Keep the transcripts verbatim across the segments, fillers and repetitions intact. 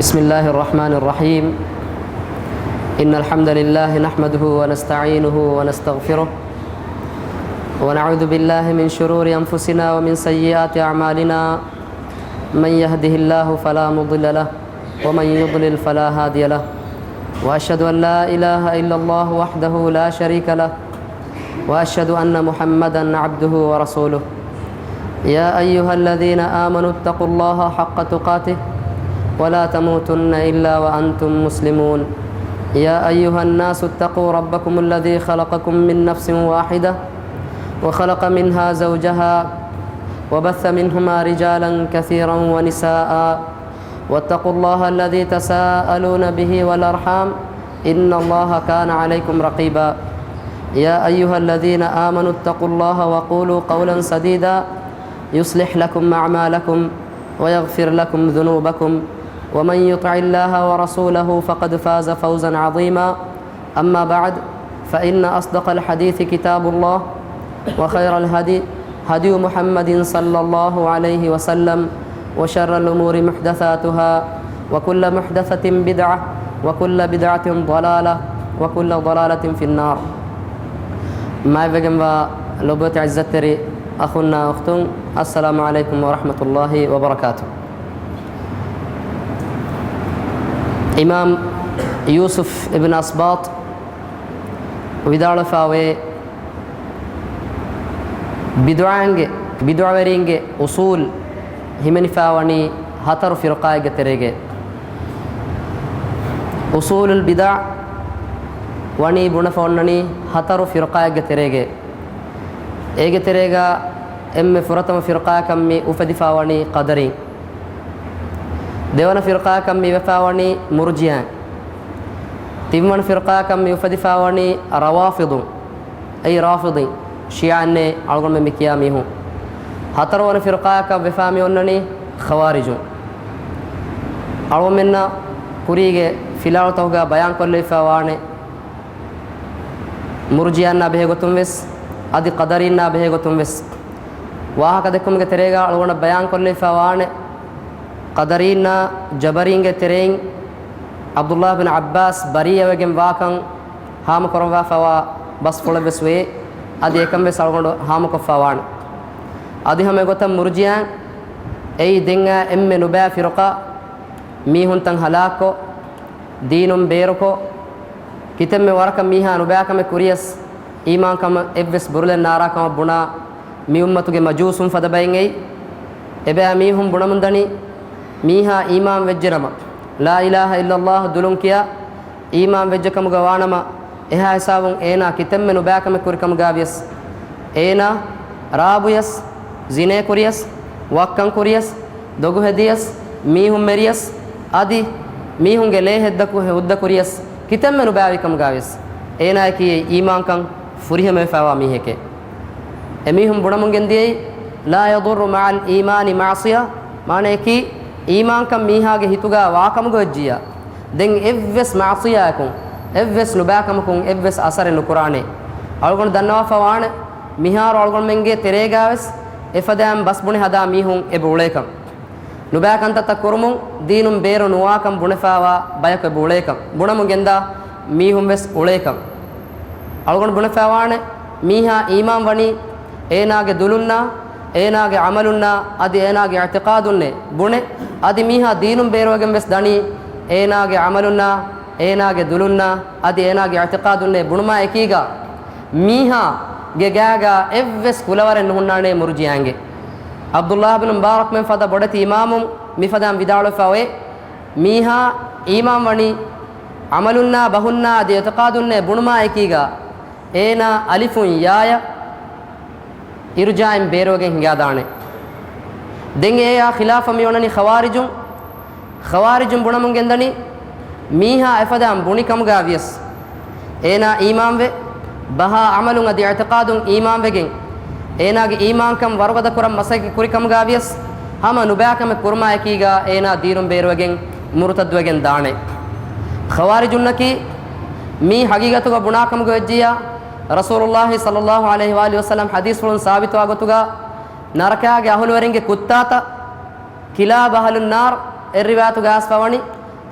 بسم الله الرحمن الرحيم. إن الحمد لله نحمده ونستعينه ونستغفره، ونعوذ بالله من شرور أنفسنا ومن سيئات أعمالنا. من يهده الله فلا مضل له، ومن يضلل فلا هادي له. وأشهد أن لا إله إلا الله وحده لا شريك له، وأشهد أن محمدا عبده ورسوله. يا أيها الذين آمنوا اتقوا الله حق تقاته ولا تموتن إلا وأنتم مسلمون. يا أيها الناس اتقوا ربكم الذي خلقكم من نفس واحدة وخلق منها زوجها وبث منهما رجالا كثيرا ونساء واتقوا الله الذي تساءلون به والأرحام إن الله كان عليكم رقيبا. يا أيها الذين آمنوا اتقوا الله وقولوا قولا سديدا يصلح لكم أعمالكم ويغفر لكم ذنوبكم ومن يطع الله ورسوله فقد فاز فوزا عظيما. أما بعد، فإن أصدق الحديث كتاب الله، وخير الهدي هدي محمد صلى الله عليه وسلم، وشر الأمور محدثاتها، وكل محدثة بدعة، وكل بدعة ضلالة، وكل ضلالة في النار. މާތްވެގެންވާ ލޮބުވެތި ޢިއްޒަތްތެރި އަޚުންނާ އުޚްތުން، السلام عليكم ورحمة الله وبركاته. އިމާމް ޔޫސުފް އިބްނު އަސްބާޠް ވިދާޅުވެފައިވޭ، ބިދުޢާންގެ، ބިދުޢަވެރީންގެ އުޞޫލް ހިމެނިފައިވަނީ ހަތަރު ފިރުޤާއެއްގެ ތެރޭގައި. އުޞޫލުލް ބިދަޢް ވަނީ ބުނެފަ އޮންނަނީ ހަތަރު ފިރުޤާއެއްގެ ތެރޭގައި. އޭގެ ތެރޭގަ އެންމެ ފުރަތަމަ ފިރުޤާއަކަށް މި އުފެދިފައިވަނީ ޤަދަރީން. ދެވަނަ ފިރުޤާއަކަށް މި ވެފައިވަނީ މުރްޖިއާ. ތިންވަނަ ފިރުޤާއަކަށް މި އުފެދިފައިވަނީ ރަވާފިޟު. އެއީ ރާފިޟީ، ޝިޔާއިންނޭ އަޅުގަނޑުމެން މި ކިޔާ މީހުން. ހަތަރުވަނަ ފިރުޤާއަކަށް ވެފައި މި އޮންނަނީ ޚަވާރިޖު. އަޅުގަނޑުމެންނަށް ކުރީގެ ފިލާވަޅުތަކުގަ ބަޔާންކޮށްލެވިފައިވާނެ، މުރްޖިއާންނާ ބެހޭ ގޮތުން ވެސް، އަދި ޤަދަރީންނާ ބެހޭ ގޮތުން ވެސް. ވާހަކަ ދެއްކުމުގެ ތެރޭގަ އަޅުގަނޑަށް ބަޔާންކޮށްލެވިފައިވާނެ، ޤަދަރީންނާ ޖަބަރީންގެ ތެރެއިން ޢަބްދުﷲ ބިން ޢައްބާސް ބަރީއަވެގެން ވާކަން ހާމަކުރައްވާފައިވާ ބަސްފުޅެއްވެސް ވޭ. އަދި އެކަން ވެސް އަޅުގަނޑު ހާމަކޮށްފައިވާނެ. އަދި ހަމަ އެގޮތަށް މުރްޖިއާ އެއީ ދެން އާ އެންމެ ނުބައި ފިރުޤާ، މީހުންތައް ހަލާކުކޮށް، ދީނުން ބޭރުކޮށް، ކިތަންމެ ވަރަކަށް މީހާ ނުބައިކަމެއް ކުރިޔަސް، އީމާންކަމަށް އެއްވެސް ބުރުލެއް ނާރާކަމަށް ބުނާ މި އުއްމަތުގެ މަޖޫސުން ފަދަ ބައެއް އެއީ. އެބައި މީހުން ބުނަމުންދަނީ، މީހާ އީމާން ވެއްޖެނަމަ، ލާ އިލާހަ އިއްލައްލާހު ދުލުން ކިޔާ، އީމާން ވެއްޖެކަމުގަ ވާނަމަ، އެހާ ހިސާބުން އޭނާ ކިތަންމެ ނުބައިކަމެއް ކުރިކަމުގަވިޔަސް، އޭނާ ރާބުޔަސް، ޒިނޭ ކުރިޔަސް، ވައްކަން ކުރިޔަސް، ދޮގު ހެދިޔަސް، މީހުން މެރިޔަސް، އަދި މީހުންގެ ލޭ ހެއްދަކު ހުއްދަ ކުރިޔަސް، ކިތަންމެ ނުބައިވިކަމުގަވިޔަސް، އޭނާއަކީ އެ އީމާންކަން ފުރިހަމަވެފައިވާ މީހެކޭ. އެމީހުން ބުނަމުން ގެންދިޔައީ، لا يضر مع الإيمان معصية، މާނަޔަކީ، އީމާންކަން މީހާގެ ހިތުގަ ވާކަމުގަ ވެއްޖިއްޔާ، ދެން އެއްވެސް މަޢުޞިޔާއަކުން، އެއްވެސް ނުބައިކަމަކުން އެއްވެސް އަސަރެއް ނުކުރާނެ. އަޅުގަނޑު ދަންނަވާފަ ވާނެ، މިހާރު އަޅުގަނޑުމެންގެ ތެރޭގަވެސް އެފަދައިން ބަސް ބުނެ ހަދާ މީހުން އެބަ އުޅޭކަން. ނުބައި ކަންތައްތައް ކުރުމުން ދީނުން ބޭރު ނުވާކަން ބުނެފައިވާ ބަޔަކު އެބަ އުޅޭކަން. ބުނަމުން ގެންދާ މީހުން ވެސް އުޅޭކަން. އަޅުގަނޑު ބުނެފައިވާނެ، މީހާ އީމާން ވަނީ އޭނާގެ ދުލުންނާ، އޭނާގެ ޢަމަލުންނާ، އަދި އޭނާގެ އިޢްތިޤާދުންނޭ ބުނެ، އަދި މީހާ ދީނުން ބޭރުވެގެން ވެސް ދަނީ އޭނާގެ ޢަމަލުންނާ، އޭނާގެ ދުލުންނާ، އަދި އޭނާގެ އިޢްތިޤާދުންނޭ ބުނުމާ އެކީގަ، މީހާގެ ގާގަ އެއްވެސް ކުލަވަރެއް ނުހުންނާނޭ މުރްޖިއާންގެ. ޢަބްދުﷲ ބިން މުބާރަކްމެން ފަދަ ބޮޑެތި އިމާމުން މިފަދައިން ވިދާޅުވެފަ އޮވޭ، މީހާ އީމާން ވަނީ ޢަމަލުންނާ ބަހުންނާ އަދި އިޢްތިޤާދުންނޭ ބުނުމާ އެކީގަ، އޭނާ އަލިފުން ޔާޔަށް އިރުޖާއިން ބޭރުވެގެން ހިނގާދާނެ. ދެން އެއާ ޚިލާފަށް މި އޮންނަނީ ޚަވާރިޖުން. ޚަވާރިޖުން ބުނަމުން ގެންދަނީ، މީހާ އެފަދައިން ބުނި ކަމުގަ ވިޔަސް، އޭނާ އީމާންވެ، ބަހާ ޢަމަލުން އަދި އިޢްތިޤާދުން އީމާންވެގެން، އޭނާގެ އީމާންކަން ވަރުގަދަ ކުރަން މަސައްކަތް ކުރި ކަމުގަ ވިޔަސް، ހަމަ ނުބައިކަމެއް ކުރުމާ އެކީގަ އޭނާ ދީނުން ބޭރުވެގެން މުރުތައްދުވެގެން ދާނެ. ޚަވާރިޖުންނަކީ މީ ހަގީގަތުގަ ބުނާކަމުގަ ވެއްޖިއްޔާ، ރަސޫލުﷲ ޞައްލަﷲ ޢަލައިހި ވައާލިހި ވަސައްލަމް ޙަދީޘްފުޅުން ސާބިތުވާ ގޮތުގަ، ނަރަކާގެ އަހުލުވެރިންގެ ކުއްތާތައް، كلاب أهل النار، އެއް ރިވާޔަތުގަ އައިސްފަވަނީ،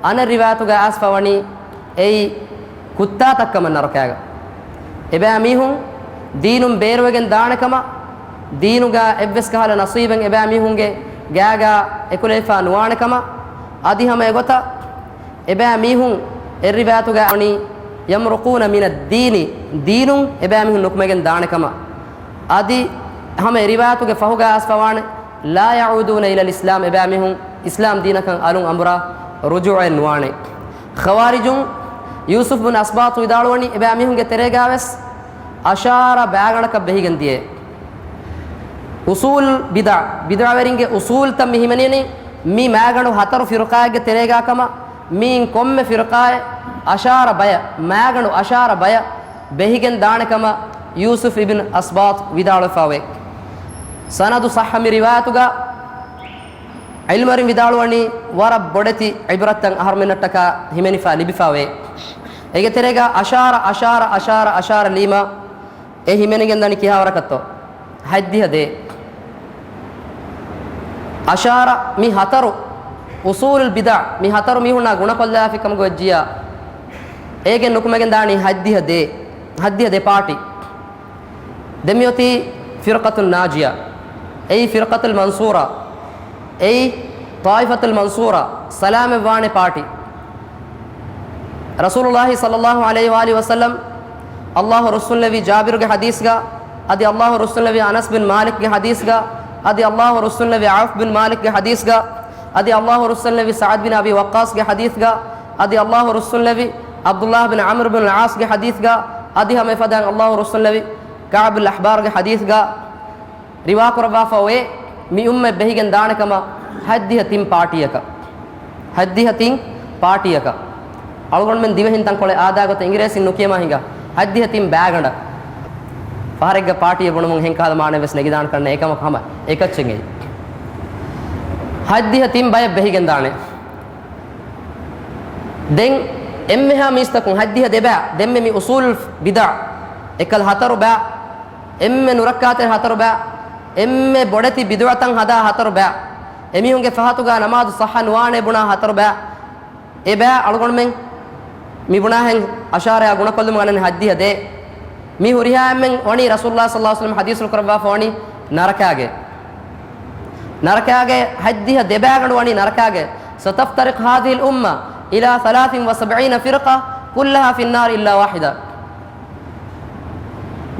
އަނެއް ރިވާޔަތުގަ އައިސްފަ ވަނީ އެއީ ކުއްތާތައްކަމަށް ނަރަކައިގަ. އެބައިމީހުން ދީނުން ބޭރުވެގެން ދާނެކަމަށް، ދީނުގަ އެއްވެސް ކަހަލަ ނަސީބެއް އެބައިމީހުންގެ ގާގަ އެކުލެވިފަ ނުވާނެކަމަށް، އަދި ހަމަ އެގޮތަށް އެބައިމީހުން އެއް ރިވާޔަތުގަ ވަނީ يمرقون من الدين، ދީނުން އެބައިމީހުން ނުކުމެގެން ދާނެކަމަށް. އަދި ހަމަ އެ ރިވާޔަތުގެ ފަހުގަ އައިސްފަ ވާނެ لا يعودون إلى الإسلام، އެބައިމީހުން އިސްލާމް ދީނަކަށް އަލުން އަނބުރާ ރުޖޫޢައެއް ނުވާނެ. ޚަވާރިޖުން ޔޫސުފް ބިން އަސްބާޠު ވިދާޅުވަނީ އެބައިމީހުންގެ ތެރޭގަވެސް އަށާރަ ބައިގަނޑަކަށް ބެހިގެން ދިޔަ. އުޞޫލު ބިދްޢަ، ބިދްޢަވެރިންގެ އުޞޫލުތައް މި ހިމެނެނީ މި މައިގަނޑު ހަތަރު ފިރުޤާއެއްގެ ތެރޭގަ ކަމަށް، މިއިން ކޮންމެ ފިރުޤާއެއް އަށާރަ ބަޔަށް، މައިގަނޑު އަށާރަ ބަޔަށް ބެހިގެން ދާނެކަމަށް ޔޫސުފް އިބްން އަސްބާޠު ވިދާޅުވެފައިވޭ. ސަނަދު ޞައްޙަ މި ރިވާޔަތުގަ ޢިލްމުވެރިން ވިދާޅުވަނީ ވަރަށް ބޮޑެތި ޢިބްރަތްތައް އަހަރުމެންނަށްޓަކާ ހިމެނިފަ ލިބިފައިވޭ. އޭގެ ތެރޭގަ އަށާރަ، އަށާރަ، އަށާރަ، އަށާރަ ލީމާ އެ ހިމެނިގެން ދަނީ ކިހާވަރަކަށްތޯ؟ ހަތްދިހަ ދޭ. އަށާރަ މި ހަތަރު، އުޞޫލުލް ބިދްޢަ މި ހަތަރު މީހުންނާ ގުނަކޮށްލާފި ކަމުގަ ވެއްޖިއްޔާ، އޭގެން ނުކުމެގެން ދާނީ ހަތްދިހަ ދޭ، ހަތްދިހަ ދޭ ޕާޓީ. ދެން މިއޮތީ ފިރްޤަތުން ނާޖިޔާ، އެއީ ފިރްޤަތުލް މަންޞޫރާ، އެއީ ޠާއިފަތުލް މަންޞޫރާ، ސަލާމަތްވާނެ ޕާޓީ. ރަސޫލުﷲ ޞައްލަﷲ ޢަލައިހި ވައާލިހި ވަސައްލަމް ﷲ ރުއްސުންލެވި ޖާބިރުގެ ޙަދީޘްގަ، އަދި ﷲ ރުއްސުންލެވި އަނަސް ބިން މާލިކްގެ ޙަދީޘްގަ، އަދި ﷲ ރުއްސުންލެވި ޢައުފް ބިން މާލިކްގެ ޙަދީޘްގަ، އަދި ﷲ ރުއްސުންލެވި ސަޢަދް ބިން އަބީ ވައްޤާޞްގެ ޙަދީޘްގަ، އަދި ﷲ ރުއްސުންލެވި ޢަބްދުﷲ ބިން ޢަމްރު ބިން އަލްޢާޞްގެ ޙަދީޘްގަ، އަދި ހަމަ އެފަދައިން ﷲ ރުއްސުންލެވި ކަޢުބުލް އަޙްބާރުގެ ޙަދީޘްގަ، ރިވާކުރައްވާފަ އޮވޭ، މި އުއްމަތް ބެހިގެން ދާނެކަމަށް ހަތްދިހަ ތިން ޕާޓީއަކަށް. ހަތްދިހަ ތިން ޕާޓީއަކަށް. އަޅުގަނޑުމެން ދިވެހިން ތަންކޮޅެއް އާދައިގޮތަށް އިނގިރޭސިން ނުކިޔަމާ ހިނގާ. ހަތްދިހަ ތިން ބައިގަނޑަށް. ފަހަރެއްގަ ޕާޓީއެއް ބުނުމުން ހެންކަހަލަ މާނައެއް ވެސް ނެގިދާނެ ކަންނޭނގެ، އެކަމަކު ހަމަ އެކައްޗެއް އެއީ. ހަތްދިހަ ތިން ބަޔަށް ބެހިގެން ދާނެ. ދެން އެންމެހާ މީސްތަކުން ހަތްދިހަ ދެ ބައި، ދެންމެ މި އުޞޫލުލް ބިދްޢަ އެކަލަ ހަތަރު ބައި، އެންމެ ނުރައްކާތެރި ހަތަރު ބައި، އެންމެ ބޮޑެތި ބިދުޢަތައް ހަދާ ހަތަރު ބައި، އެމީހުންގެ ފަހަތުގަ ނަމާދު ޞައްޙަ ނުވާނޭ ބުނާ ހަތަރު ބައި، އެ ބައި އަޅުގަނޑުމެން މި ބުނާހެން އަށާރަޔާ ގުނަކޮށްލުމުން އަންނަނީ ހަތްދިހަ ދޭ. މި ހުރިހާ އެންމެން ވަނީ ރަސޫލުﷲ ޞައްލަﷲ ޢަލައިހި ވަސައްލަމަ ޙަދީޘްފުޅު ކުރައްވާފަ ވަނީ ނަރަކާގެ. ނަރަކާގެ ހަތްދިހަ ދެ ބައިގަނޑު ވަނީ ނަރަކާގެ. ستفترق هذه الأمة إلى ثلاث وسبعين فرقة كلها في النار إلا واحدة.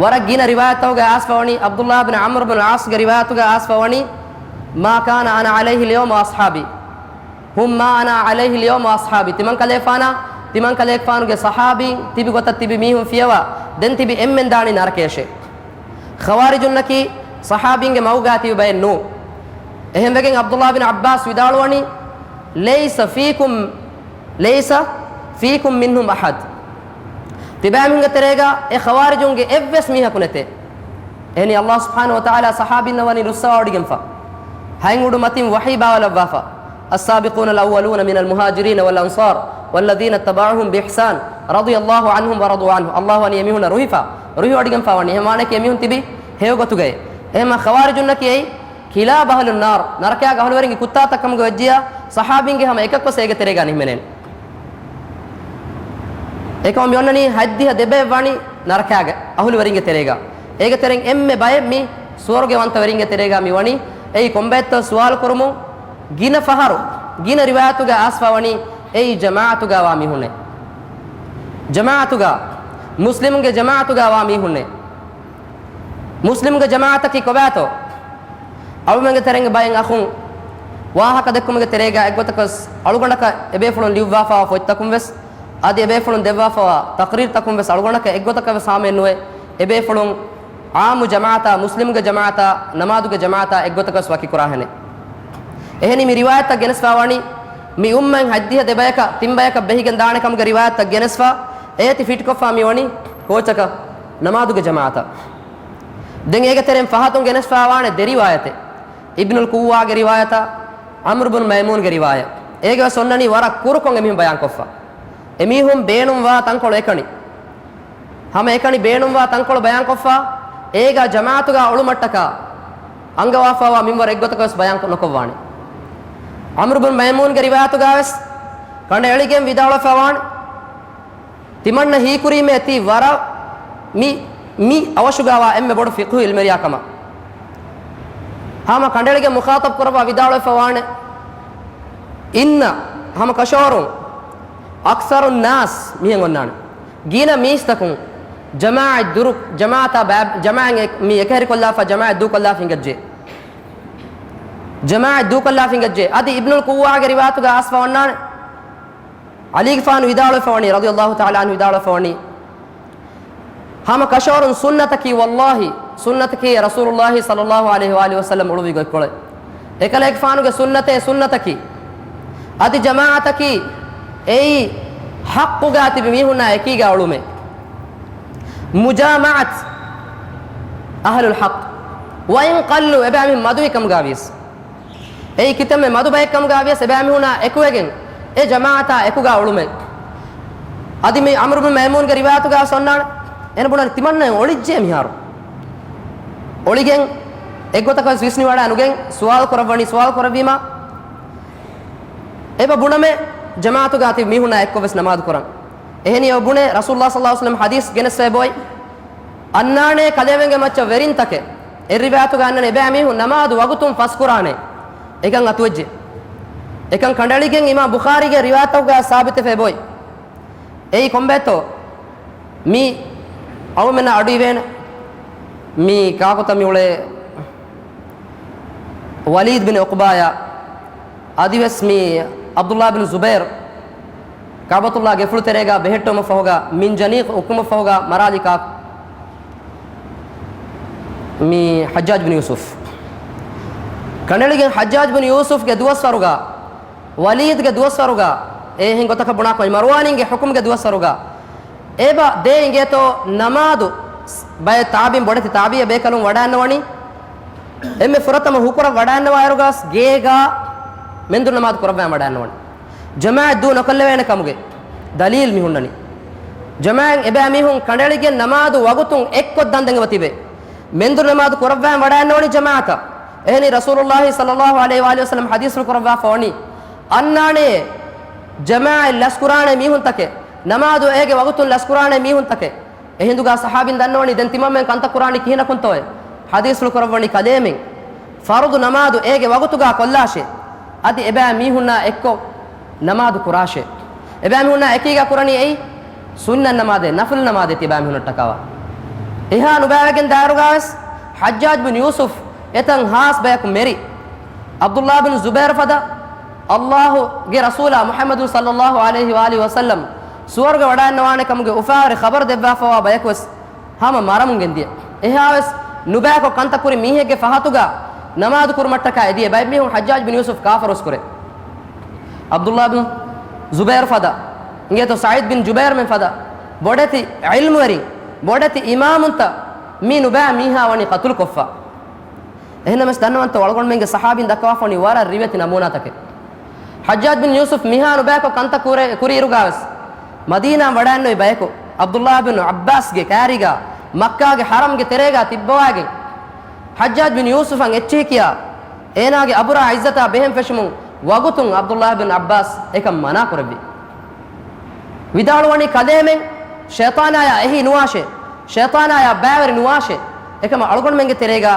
ވަރަށް ގިނަ ރިވާޔަތްތަކުގަ އައިސްފަ ވަނީ، ޢަބްދުﷲ ބިން ޢަމްރު ބިން އަލްޢާޞްގެ ރިވާޔަތުގަ އައިސްފަ ވަނީ، ما كان أنا عليه اليوم وأصحابي، هم ما أنا عليه اليوم وأصحابي. ތިމަންކަލޭފާނާ، ތިމަންކަލޭގެފާނުގެ ޞަޙާބީން ތިބި ގޮތަށް ތިބި މީހުން ފިޔަވާ، ދެން ތިބި އެންމެން ދާނީ ނަރަކަޔަށޭ. ޚަވާރިޖުންނަކީ ޞަޙާބީންގެ މަގުގަ ތިބި ބައެއް ނޫން. އެހެންވެގެން ޢަބްދުﷲ ބިން ޢައްބާސް ވިދާޅުވަނީ، ليس فيكم، ليس فيكم منهم أحد. ތިބާމީހުންގެ ތެރޭގަ އެ ޚަވާރިޖުންގެ އެއްވެސް މީހަކު ނެތޭ. އެހެނީ، ﷲ ސުބްޙާނަހޫ ވަތަޢާލާ ޞަޙާބީންނަށް ވަނީ ރުއްސަވާވޮޑިގެންފަ. ހަތް އުޑު މަތިން ވަޙީ ބާވަލައްވާފަ. السابقون الأولون من المهاجرين والأنصار والذين اتبعوهم بإحسان رضي الله عنهم ورضوا عنه. ﷲ ވަނީ އެމީހުންނަށް ރުހިފަ، ރުހިވޮޑިގެންފަ ވަނީ. އެހެން ވާނެކީ އެމީހުން ތިބީ ހެޔޮ ގޮތުގައި. އެހެންމަ ޚަވާރިޖުންނަކީ އެއީ كلاب أهل النار، ނަރަކައިގެ އަހުލުވެރިންގެ ކުއްތާތައް ކަމުގަ ވެއްޖިއްޔާ، ޞަޙާބީންގެ ހަމަ އެކަކުވެސް އޭގެ ތެރޭގަ ނިހިމެނޭނެ. އެކަމަށް މި އޮންނަނީ ހަތްދިހަ ދެ ބައެއް ވަނީ ނަރަކައިގެ އަހުލުވެރިންގެ ތެރޭގަ. އޭގެ ތެރެއިން އެންމެ ބައެއް މި ސުވަރުގެވަންތަވެރިންގެ ތެރޭގަ މި ވަނީ. އެއީ ކޮންބައެއްތޯ ސުވާލު ކުރުމުން ގިނަ ފަހަރު، ގިނަ ރިވާޔަތުގަ އައިސްފަ ވަނީ އެއީ ޖަމާޢަތުގަ ވާ މީހުންނޭ. ޖަމާޢަތުގަ، މުސްލިމުންގެ ޖަމާޢަތުގަ ވާ މީހުންނޭ. މުސްލިމުގެ ޖަމާޢަތަކީ ކޮބާތޯ؟ އަޅުމެންގެ ތެރެއިން ބައެއް އަޚުން ވާހަކަ ދެއްކުމުގެ ތެރޭގަ އެއްގޮތަކަސް އަޅުގަނޑަކަށް އެބޭފުޅުން ލިޔުއްވާފަވާ ފޮތްތަކުން ވެސް، އަދި އެބޭފުޅުން ދެއްވާފަވާ ތަޤްރީރުތަކުން ވެސް އަޅުގަނޑަކަށް އެއްގޮތަކަށް ވެސް ހާމައެއް ނުވޭ. އެބޭފުޅުން ޢާއްމު ޖަމާޢަތާ، މުސްލިމުގެ ޖަމާޢަތާ، ނަމާދުގެ ޖަމާޢަތާ އެއްގޮތަކަސް ވަކިކުރާހެނެއް. އެހެނީ މި ރިވާޔަތްތައް ގެނެސްފަވާނީ މި އުއްމަތް ހަތްދިހަ ދެ ބަޔަކަށް ތިން ބަޔަކަށް ބެހިގެން ދާނެ ކަމުގެ ރިވާޔަތްތައް ގެނެސްފަ، އޭތި ފިޓްކޮށްފަ މި ވަނީ ކޯޗަކަށް؟ ނަމާދުގެ ޖަމާޢަތަށް. ދެން އޭގެ ތެރެއިން ފަހަތުން ގެނެސްފަވާނެ ދެ ރިވާޔަތެއް. އިބްނުލް ޤުއްވާގެ ރިވާޔަތާ، ޢަމްރު ބުން މައިމޫންގެ ރިވާޔަތް. އޭގެ ވެސް އޮންނަނީ ވަރަށް ކުރުކޮށް އެމީހުން ބަޔާންކޮށްފަ. އެމީހުން ބޭނުންވާ ތަންކޮޅު އެކަނި. ހަމަ އެކަނި ބޭނުންވާ ތަންކޮޅު ބަޔާންކޮށްފަ، އޭގާ ޖަމާޢަތުގާ އުޅުމަށްޓަކާ އަންގަވާފަވާ މިންވަރު އެއްގޮތަކަށް ވެސް ބަޔާން ނުކޮށްވާނެ. ޢަމްރު ބުން މައިމޫންގެ ރިވާޔަތުގާ ވެސް، ކަނޑައެޅިގެން ވިދާޅުވެފަވާނެ، ތިމަންނަ ހީކުރީމޭ ތީ ވަރަށް މި، މި އަވަށުގާވާ އެންމެ ބޮޑު ފިޤުހު އިލްމެރިޔާ ކަމަށް. ހަމަ ކަނޑައެޅިގެން މުޚާޠަބު ކުރައްވާ ވިދާޅުވެފަވާނެ، އިންނަ ހަމަ ކަށަވަރުން އަކްސަރު ނާސް މިހެން އޮންނާނެ. ގިނަ މީސްތަކުން ޖަމާޢަތް ދުރު، ޖަމާޢަތާ ބައި، ޖަމާޢަތް އެ، މި އެކަހެރިކޮށްލާފަ، ޖަމާޢަތް ދޫކޮށްލާފަ އިނގައްޖެ. ޖަމާޢަތް ދޫކޮށްލާފަ އިނގައްޖެ. އަދި އިބްނުލް ޤުއްވާގެ ރިވާތުގަ އައިސްފަ އޮންނާނެ، ޢަލީގެފާނު ވިދާޅުވެފަ ވަނީ، ރަޟިޔަﷲ ތަޢާލާ ޢަންހު ވިދާޅުވެފަ ވަނީ، ހަމަ ކަށަވަރުން ސުންނަތަކީ، ވައްލާހި، ސުންނަތަކީ ރަސޫލުﷲ ޞައްލަﷲ ޢަލައިހި ވައާލިހި ވަސައްލަމް އުޅުއްވި ގޮތްކޮޅެއް. އެކަލޭގެފާނުގެ ސުންނަތޭ ސުންނަތަކީ. އަދި ޖަމާޢަތަކީ އެއީ ޙައްޤުގާ ތިބި މީހުންނާ އެކީގާ އުޅުމޭ. މުޖާމަޢަތު އަހްލުލް ޙައްޤް ވައިން ޤައްލޫ، އެބައިމީހުން މަދުވި ކަމުގާ ވިޔަސް، އެއީ ކިތަންމެ މަދު ބައެއް ކަމުގާ ވިޔަސް، އެބައިމީހުންނާ އެކުވެގެން އެ ޖަމާޢަތާ އެކުގާ އުޅުމޭ. އަދި މި ޢަމްރު ބިން މައިމޫންގެ ރިވާޔަތުގާ އޮންނާނެ، އޭނަ ބުނަނީ ތިމަންނައަށް އޮޅިއްޖެ މިހާރު. އޮޅިގެން އެއްގޮތަކަށް ވެސް ވިސްނިވަޑައި ނުގެން ސުވާލު ކުރައްވަނީ، ސުވާލު ކުރެއްވީމާ، އެބަ ބުނަމޭ ޖަމާޢަތުގާ ތިބި މީހުންނާ އެއްކޮށް ވެސް ނަމާދު ކުރަން. އެހެނީ އެބަ ބުނޭ ރަސޫލުﷲ ޞައްލަﷲ ޢަލައިހި ވަސައްލަމް ޙަދީޘް ގެނެސްފައި ބޯތް، އަންނާނޭ ކަލޭމެންގެ މައްޗަށް ވެރިންތަކެއް. އެއް ރިވާޔަތުގަ އަންނަނީ އެބައިމީހުން ނަމާދު ވަގުތުން ފަސްކުރާނޭ. އެކަން އަތުވެއްޖެ. އެކަން ކަނޑައެޅިގެން އިމާމް ބުޚާރީގެ ރިވާޔަތުގަ ސާބިތެފައި ބޯތް. އެއީ ކޮންބައެއްތޯ؟ މި އަޅުމެންނަށް އަޑުއިވޭނެ. މި ކާކުތަ މި އުޅޭ ވަލީދު ބިން ޢުޤުބާޔާ، އަދިވެސް މި ޢަބްދުﷲ ބިން ޒުބައިރު، ކަޢުބަތުﷲ ގެފުޅު ތެރޭގާ ބެހެއްޓުމަށް ފަހުގާ މިންޖަނީޤު އުކުމަށް ފަހުގާ މަރާލި ކާކު؟ މި ޙައްޖާޖް ބިން ޔޫސުފް. ކަނޑައެޅިގެން ޙައްޖާޖް ބިން ޔޫސުފްގެ ދުވަސްވަރުގާ، ވަލީދުގެ ދުވަސްވަރުގާ، އެހެން ގޮތަކަށް ބުނާކަށް މަރުވާނީގެ ޙުކުމްގެ ދުވަސްވަރުގާ، އެބަ ދޭ އިނގޭތޯ ނަމާދު ބައެއް ތާބީން، ބޮޑެތި ތާބީއެއް ބޭކަލުން ވަޑައިންނަވަނީ، އެންމެ ފުރަތަމަ ހުކުރަށް ވަޑައިންނަވާއިރުގަސް ގޭގާ މެންދުރު ނަމާދު ކުރައްވާ ވަޑައިންނަވަނީ. ޖަމާޢަތް ދޫ ނުކޮށްލެވޭނެ ކަމުގެ ދަލީލް މި ހުންނަނީ. ޖަމާޢަތް އެބައިމީހުން ކަނޑައެޅިގެން ނަމާދު ވަގުތުން އެއްކޮށް ދަންދެން އެބަ ތިބޭ. މެންދުރު ނަމާދު ކުރައްވާ ވަޑައިންނަވަނީ ޖަމާޢަތަށް. އެހެނީ ރަސޫލުﷲ ޞައްލަﷲ ޢަލައިހި ވައާލިހި ވަސައްލަމް ޙަދީޘްފުޅު ކުރައްވާފަ ވަނީ، އަންނާނޭ ޖަމާޢަތް ލަސްކުރާނެ މީހުންތަކެއް، ނަމާދު އޭގެ ވަގުތުން ލަސްކުރާނެ މީހުންތަކެއް. އެހިނދުގާ ޞަޙާބީން ދަންނަވަނީ ދެން ތިމަންމެން ކަންތައް ކުރާނީ ކިހިނަކުންތޯއޭ؟ ޙަދީޘްފުޅު ކުރައްވަނީ ކަލޭމެން ފަރުޟު ނަމާދު އޭގެ ވަގުތުގާ ކޮށްލާށޭ. އަދި އެބައިމީހުންނާ އެއްކޮށް ނަމާދު ކުރާށޭ. އެބައިމީހުންނާ އެކީގާ ކުރަނީ އެއީ ސުންނަތް ނަމާދެއް، ނަފުލު ނަމާދެއް ތިބައިމީހުންނަށްޓަކާވާ. އެހާ ނުބައިވެގެން ދާއިރުގާވެސް ޙައްޖާޖް ބިން ޔޫސުފް އެތަން ހާސް ބަޔަކު މެރި. ޢަބްދުﷲ ބިން ޒުބައިރު ފަދަ ﷲ ގެ ރަސޫލާ މުޙައްމަދު ޞައްލަﷲ ޢަލައިހި ވައާލިހި ވަސައްލަމް ސުވަރުގެ ވަޑައިންނަވާނެ ކަމުގެ އުފާވެރި ޚަބަރު ދެއްވާފަވާ ބަޔަކުވެސް ހަމަ މަރަމުން ގެންދިޔަ. އެހާވެސް ނުބައިކޮށް ކަންތައް ކުރި މީހެއްގެ ފަހަތުގާ ނަމާދު ކުރުމަށްޓަކާ އެދިޔަ ބައެއް މީހުން ޙައްޖާޖް ބިން ޔޫސުފް ކާފަރުވެސް ކުރޭ. ޢަބްދުﷲ ބިން ޒުބައިރު ފަދަ، އިނގޭތޯ ސަޢީދު ބިން ޖުބައިރުމެން ފަދަ ބޮޑެތި ޢިލްމުވެރިން، ބޮޑެތި އިމާމުންތައް މި ނުބައި މީހާ ވަނީ ޤަތުލުކޮށްފަ. އެހެންނަމަވެސް ދަންނަވަންތޯ އަޅުގަނޑުމެންގެ ޞަޙާބީން ދައްކަވާފަ ވަނީ ވަރަށް ރިވެތި ނަމޫނާތަކެއް. ޙައްޖާޖް ބިން ޔޫސުފް މިހާ ނުބައިކޮށް ކަންތައް ކުރޭ، ކުރިއިރުގާވެސް މަދީނާ ވަޑައިންނެވި ބަޔަކު، ޢަބްދުﷲ ބިން ޢައްބާސްގެ ކާރީގާ މައްކާގެ ޙަރަމްގެ ތެރޭގާ ތިއްބަވާގެން، ޙައްޖާޖް ބިން ޔޫސުފަށް އެއްޗިހި ކިޔާ، އޭނާގެ އަބުރާ ޢިއްޒަތާ ބެހެން ފެށުމުން ވަގުތުން ޢަބްދުﷲ ބިން ޢައްބާސް އެކަން މަނާ ކުރެއްވި. ވިދާޅުވަނީ ކަލޭމެން ޝައިޠާނާޔާ އެހީ ނުވާށޭ، ޝައިޠާނާޔާ ބައިވެރި ނުވާށޭ. އެކަމަށް އަޅުގަނޑުމެންގެ ތެރޭގާ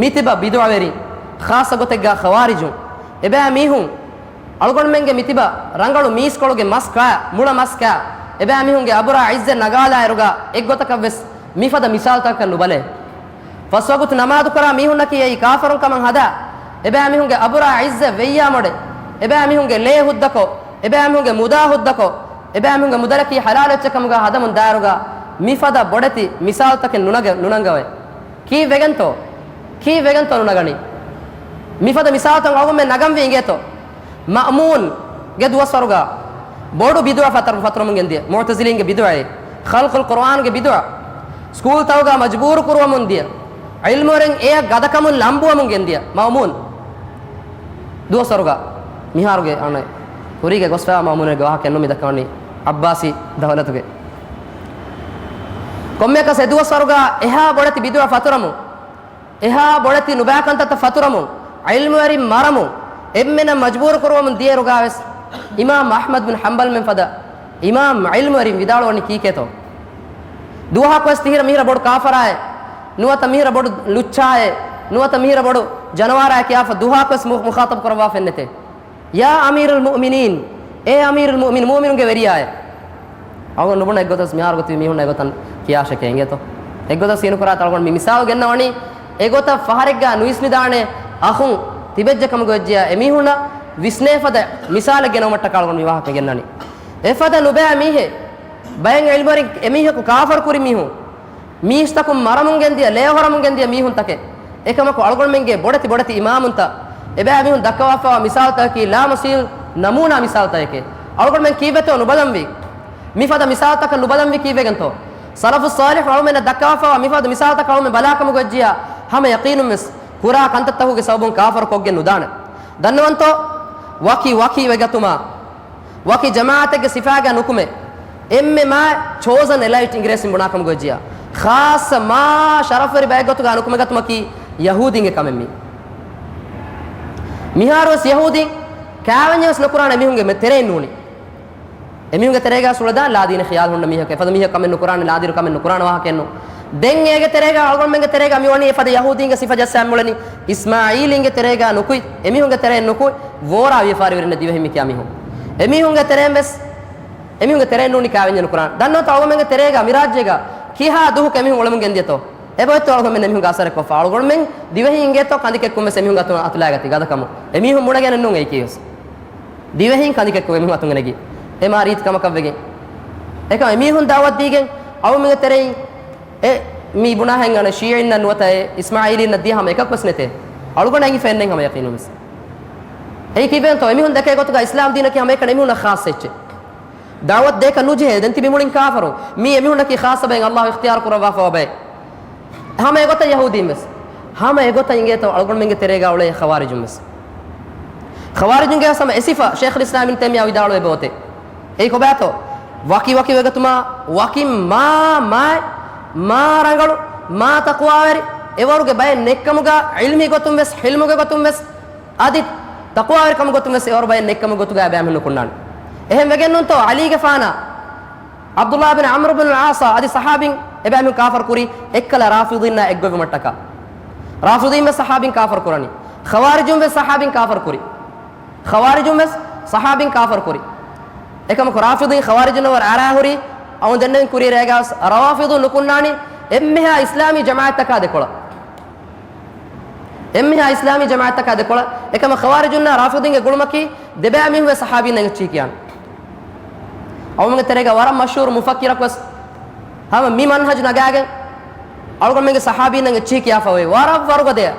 މިތިބަ ބިދުޢަވެރިން، ޚާއްޞަ ގޮތެއްގާ ޚަވާރިޖުން، އެބައިމީހުން އަޅުގަނޑުމެންގެ މިތިބަ ރަނގަޅު މީސްކޮޅުގެ މަސް ކާ، މުޅަ މަސް ކާ، އެބައިމީހުންގެ އަބުރާ ޢިއްޒަތް ނަގާލާއިރުގާ އެއްގޮތަކަށްވެސް މިފަދަ މިސާލުތަކަކަށް ނުބަލޭ. ފަސްވަގުތު ނަމާދުކުރާ މީހުންނަކީ އެއީ ކާފަރުންކަމަށް ހަދާ، އެބައިމީހުންގެ އަބުރާ ޢިއްޒަތް ވެއްޔާމޮޑެ، އެބައިމީހުންގެ ލޭ ހުއްދަކޮށް، އެބައިމީހުންގެ މުދާ ހުއްދަކޮށް، އެބައިމީހުންގެ މުދަލަކީ ޙަލާލު އެއްޗެއް ކަމުގާ ހަދަމުން ދާއިރުގާ މިފަދަ ބޮޑެތި މިސާލުތަކެއް ނުނަގެ، ނުނަންގަވޭ. ކީއްވެގެންތޯ؟ ކީއްވެގެންތޯ ނުނަގަނީ؟ މިފަދަ މިސާލުތައް އަޅުގަނޑުމެން ނަގަންވީ އިނގޭތޯ؟ މައުމޫންގެ ދުވަސްވަރުގާ ބޮޑު ބިދުޢަ ފަތަރު، ފަތުރަމުން ގެންދިޔަ. މުޢުތަޒިލީންގެ ބިދުޢައޭ، ޚަލްޤުލް ޤުރުއާންގެ ބިދުޢަ. ސްކޫލްތަކުގާ މަޖުބޫރު ކުރުވަމުން ދިޔަ. ޢިލްމުވެރިން އެޔަށް ގަދަކަމުން ލަނބުވަމުން ގެންދިޔަ. މައުމޫން ދުވަސްވަރުގާ މިހާރުގެ އަނެއް ކުރީގެ ގޮސްފައިވާ މައުމޫނެއްގެ ވާހަކައެއް ނޫން މި ދައްކަވަނީ ޢައްބާސީ ދައުލަތުގެ. ކޮންމެއަކަސް އެ ދުވަސްވަރުގާ އެހާ ބޮޑެތި ބިދުޢަ ފަތުރަމުން، އެހާ ބޮޑެތި ނުބައި ކަންތައްތައް ފަތުރަމުން، ޢިލްމުވެރިން މަރަމުން، އެންމެނަށް މަޖްބޫރު ކުރުވަމުން ދިޔައިރުގާވެސް، އިމާމް އަޙްމަދު ބިން ޙަންބަލްމެން ފަދަ އިމާމް ޢިލްމުވެރިން ވިދާޅުވަނީ ކީކޭތޯ؟ ދުވަހަކުވެސް ތިހިރަ މިހިރަ ބޮޑު ކާފަރާއެއް، ނުވަތަ މިހިރަ ބޮޑު ލުއްޗާއެއް، ނުވަތަ މިހިރަ ބޮޑު ޖަނަވާރާއެއް ކިޔާފަ ދުވަހަކުވެސް މު-، މުޚާޠަބު ކުރައްވާފައެއް ނެތޭ. ޔާ އަމީރަލް މުއުމިނީން، އޭ އަމީރުލް މުއުމިނީން، މުއުމިނުންގެ ވެރިޔާއޭ. އަޅުގަނޑު ނުބުނަ އެއްގޮތަސް މިހާރު ގޮތު މީހުންނަށް އެގޮތަށް ކިޔާށެކޭ އިނގޭތޯ. އެއްގޮތަސް ހީނުކުރާތަ އަޅުގަނޑު މި މިސާލު ގެންނަވަނީ، އެގޮތަށް ފަހަރެއްގާ ނުވިސްނިދާނެ އަޚުން ތިބެއްޖެ ކަމުގަ ވެއްޖިޔާ އެމީހުންނަށް ވިސްނޭ ފަދަ މިސާލެއް ގެނައުމަށްޓަކާ އަޅުގަނޑު މި ވާހަކަ ގެންނަނީ. އެފަދަ ނުބައި މީހެއް، ބައެއް ޢިލްމުވެރިން އެމީހަކު ކާފަރު ކުރި މީހުން، މީސްތަކުން މަރަމުން ގެންދިޔަ، ލޭހޮރަމުން ގެންދިޔަ މީހުންތަކެއް. އެކަމަކު އަޅުގަނޑުމެންގެ ބޮޑެތި ބޮޑެތި އިމާމުންތައް، އެބައިމީހުން ދައްކަވާފައިވާ މިސާލުތަކަކީ ލާމަސީލް ނަމޫނާ މިސާލުތަކެކޭ. އަޅުގަނޑުމެން ކީއްވެތޯ ނުބަލަންވީ؟ މިފަދަ މިސާލުތަކަށް ނުބަލަންވީ ކީއްވެގެންތޯ؟ ސަލަފު ޞާލިޙު އަޅުމެންނަށް ދައްކަވާފައިވާ މިފަދަ މިސާލުތަކަށް އަޅުމެން ބަލާކަމުގަ ވެއްޖިޔާ، ހަމަ ޔަޤީނުންވެސް ކުރާ ކަންތައްތަކުގެ ސަބަބުން ކާފަރު ކޮށްގެން ނުދާނެ. ދަންނަވަންތޯ؟ ވަކި ވަކި ވެގަތުމާ، ވަކި ޖަމާޢަތެއްގެ ސިފާގަ ނުކުމެ، އެންމެ މާ ޗޯސަން އެލައިޓް އިނގިރޭސިން ބުނާކަމުގަ ވެއްޖިޔާ، ޚާއްޞަ މާ ޝަރަފުވެރި ބައެއްގޮތުގަ ނުކުމެގަތުމަކީ ޔަހޫދީންގެ ކަމެއް މީ. މިހާރުވެސް ޔަހޫދީން ކާވެންޏެއްވެސް ނުކުރާނެ އެމީހުންގެ މެ-، ތެރެއިން ނޫނީ. އެމީހުންގެ ތެރޭގަ ސުޅަދާ ލާދީން ޚިޔާލު ހުންނަ މީހަކު، އެފަދަ މީހަކު ކަމެއް ނުކުރާނެ، ލާދިރު ކަމެއް ނުކުރާނެ ވާހަކައެއްނު. ދެން އޭގެ ތެރޭގަ އަޅުގަނޑުމެންގެ ތެރޭގަ މިވަނީ އެފަދަ ޔަހޫދީންގެ ސިފަ ޖައްސާ މިއުޅެނީ. އިސްމާޢީލީންގެ ތެރޭގަ ނުކުތް، އެމީހުންގެ ތެރެއިން ނުކުތް، ވޯރާ ވިޔަފާރިވެރިންނަށް ދިވެހިން މިކިޔާ މީހުން. އެމީހުންގެ ތެރެއިން ވެސް، އެމީހުންގެ ތެރެއިން ނޫނީ ކާވެންޏެއް ނުކުރާނެ. ދަންނަވަތަ އަޅުގަނޑުމެންގެ ތެރޭގަ މިރާއްޖޭގަ ކިހާ ދުވަހަކު އެމީހުން އުޅެމުން ގެންދިޔަތޯ؟ އެބައޮތްތޯ އަޅުގަނޑުމެން އެމީހުންގެ އަސަރެއް ކޮށްފަ؟ އަޅުގަނޑުމެން ދިވެހިން އިނގޭތޯ ކަނދިކެއްކުން ވެސް އެމީހުން އަތު-، އަތުލާގަތީ ގަދަކަމުން. އެމީހުން ބުނެގެނެއް ނޫން އެއީކީވެސް. ދިވެހިން ކަނދިކެއްކޮށް އެމީހުން އަތުން ގެނެގި. އެ މާ ރީތި ކަމަކަށް ވެގެން. އެކަމަ އެމީހުން ދައުވަތު ދީގެން އަޅުމެންގެ ތެރެއިން އެ މި ބުނާހެން އަނެއް ޝީޢީންނަށް ނުވަތަ އެ އިސްމާޢީލީންނަށް ދިޔަ ހަމަ އެކަކުވެސް ނެތޭ. އަޅުގަނޑަށް އެނގިފައެއް ނެތް ހަމަ ޔަޤީނުންވެސް. އެއީ ކީއްވެގެންތޯ؟ އެމީހުން ދެކޭ ގޮތުގަ އިސްލާމް ދީނަކީ ހަމައެކަނި އެމީހުންނަށް ޚާއްޞަ އެއްޗެއް. ދަޢުވަތު ދޭކަށް ނުޖެހޭ. ދެން ތިބި މުޅިން ކާފަރު. މީ އެމީހުންނަކީ ޚާއްޞަ ބައެއް، ﷲ އިޚްތިޔާރު ކުރައްވާފައިވާ ބައެއް. ހަމަ އެގޮތަށް ޔަހޫދީން ވެސް. ހަމަ އެގޮތަށް އިނގޭތޯ އަޅުގަނޑުމެންގެ ތެރޭގަ އުޅޭ ޚަވާރިޖުން ވެސް. ޚަވާރިޖުންގެ ހަމަ އެ ސިފަ ޝޭޚުލް އިސްލާމް އިބްނު ތައިމިއްޔާ ވިދާޅުވޭ އެބައޮތޭ. އެއީ ކޮބާތޯ؟ ވަކި ވަކި ވެގަތުމާ ވަކި މާ މާ މާ ރަނގަޅު މާ ތަޤްވާވެރި އެވަރުގެ ބައެއް ނެތްކަމުގަ، ޢިލްމީ ގޮތުން ވެސް، ޙިލްމުގެ ގޮތުން ވެސް، އަދި ތަޤްވާވެރިކަމުގެ ގޮތުން ވެސް އެވަރު ބައެއް ނެތްކަމުގެ ގޮތުގަ އެބައިމީހުން ނުކުންނާނެ. އެހެން ވެގެންނޫންތޯ ޢަލީގެފާނާ ޢަބްދުﷲ ބިން ޢަމްރު ބިން އަލް ޢާޞާ އަދި ޞަޙާބީން އެބައިމީހުން ކާފަރު ކުރީ އެއްކަލަ ރާފިޟީންނާ އެއްގޮތްވުމަށްޓަކާ. ރާފިޟީން ވެސް ޞަޙާބީން ކާފަރު ކުރަނީ. ޚަވާރިޖުން ވެސް ޞަޙާބީން ކާފަރު ކުރީ. ޚަވާރިޖުން ވެސް ޞަޙާބީން ކާފަރު ކުރީ. އެކަމަކު ރާފިޟީން ޚަވާރިޖުންނަށް ވަރަށް އަރާހުރީ، އަޅުގަނޑު ދެންނެވިން ކުރީ ރޭގަ ވެސް ރަވާފިޟުން ނުކުންނާނީ އެންމެހާ އިސްލާމީ ޖަމާޢަތްތަކާ ދެކޮޅަށް. އެންމެހާ އިސްލާމީ ޖަމާޢަތްތަކާ ދެކޮޅަށް. އެކަމަ ޚަވާރިޖުންނާ ރާފިޟީންގެ ގުޅުމަކީ ދެބައިމީހުން ވެސް ޞަޙާބީންނަށް އެއްޗިހި ކިޔާނެ. އަޅުގަނޑުމެންގެ ތެރޭގަ ވަރަށް މަޝްހޫރު މުފައްކިރަކު ވެސް ހަމަ މި މަންހަޖު ނަގާގެން އަޅުގަނޑުމެންގެ ޞަޙާބީންނަށް އެއްޗިހި ކިޔާފަ އޮތް ވަރަށް ވަރުގަދަޔަށް.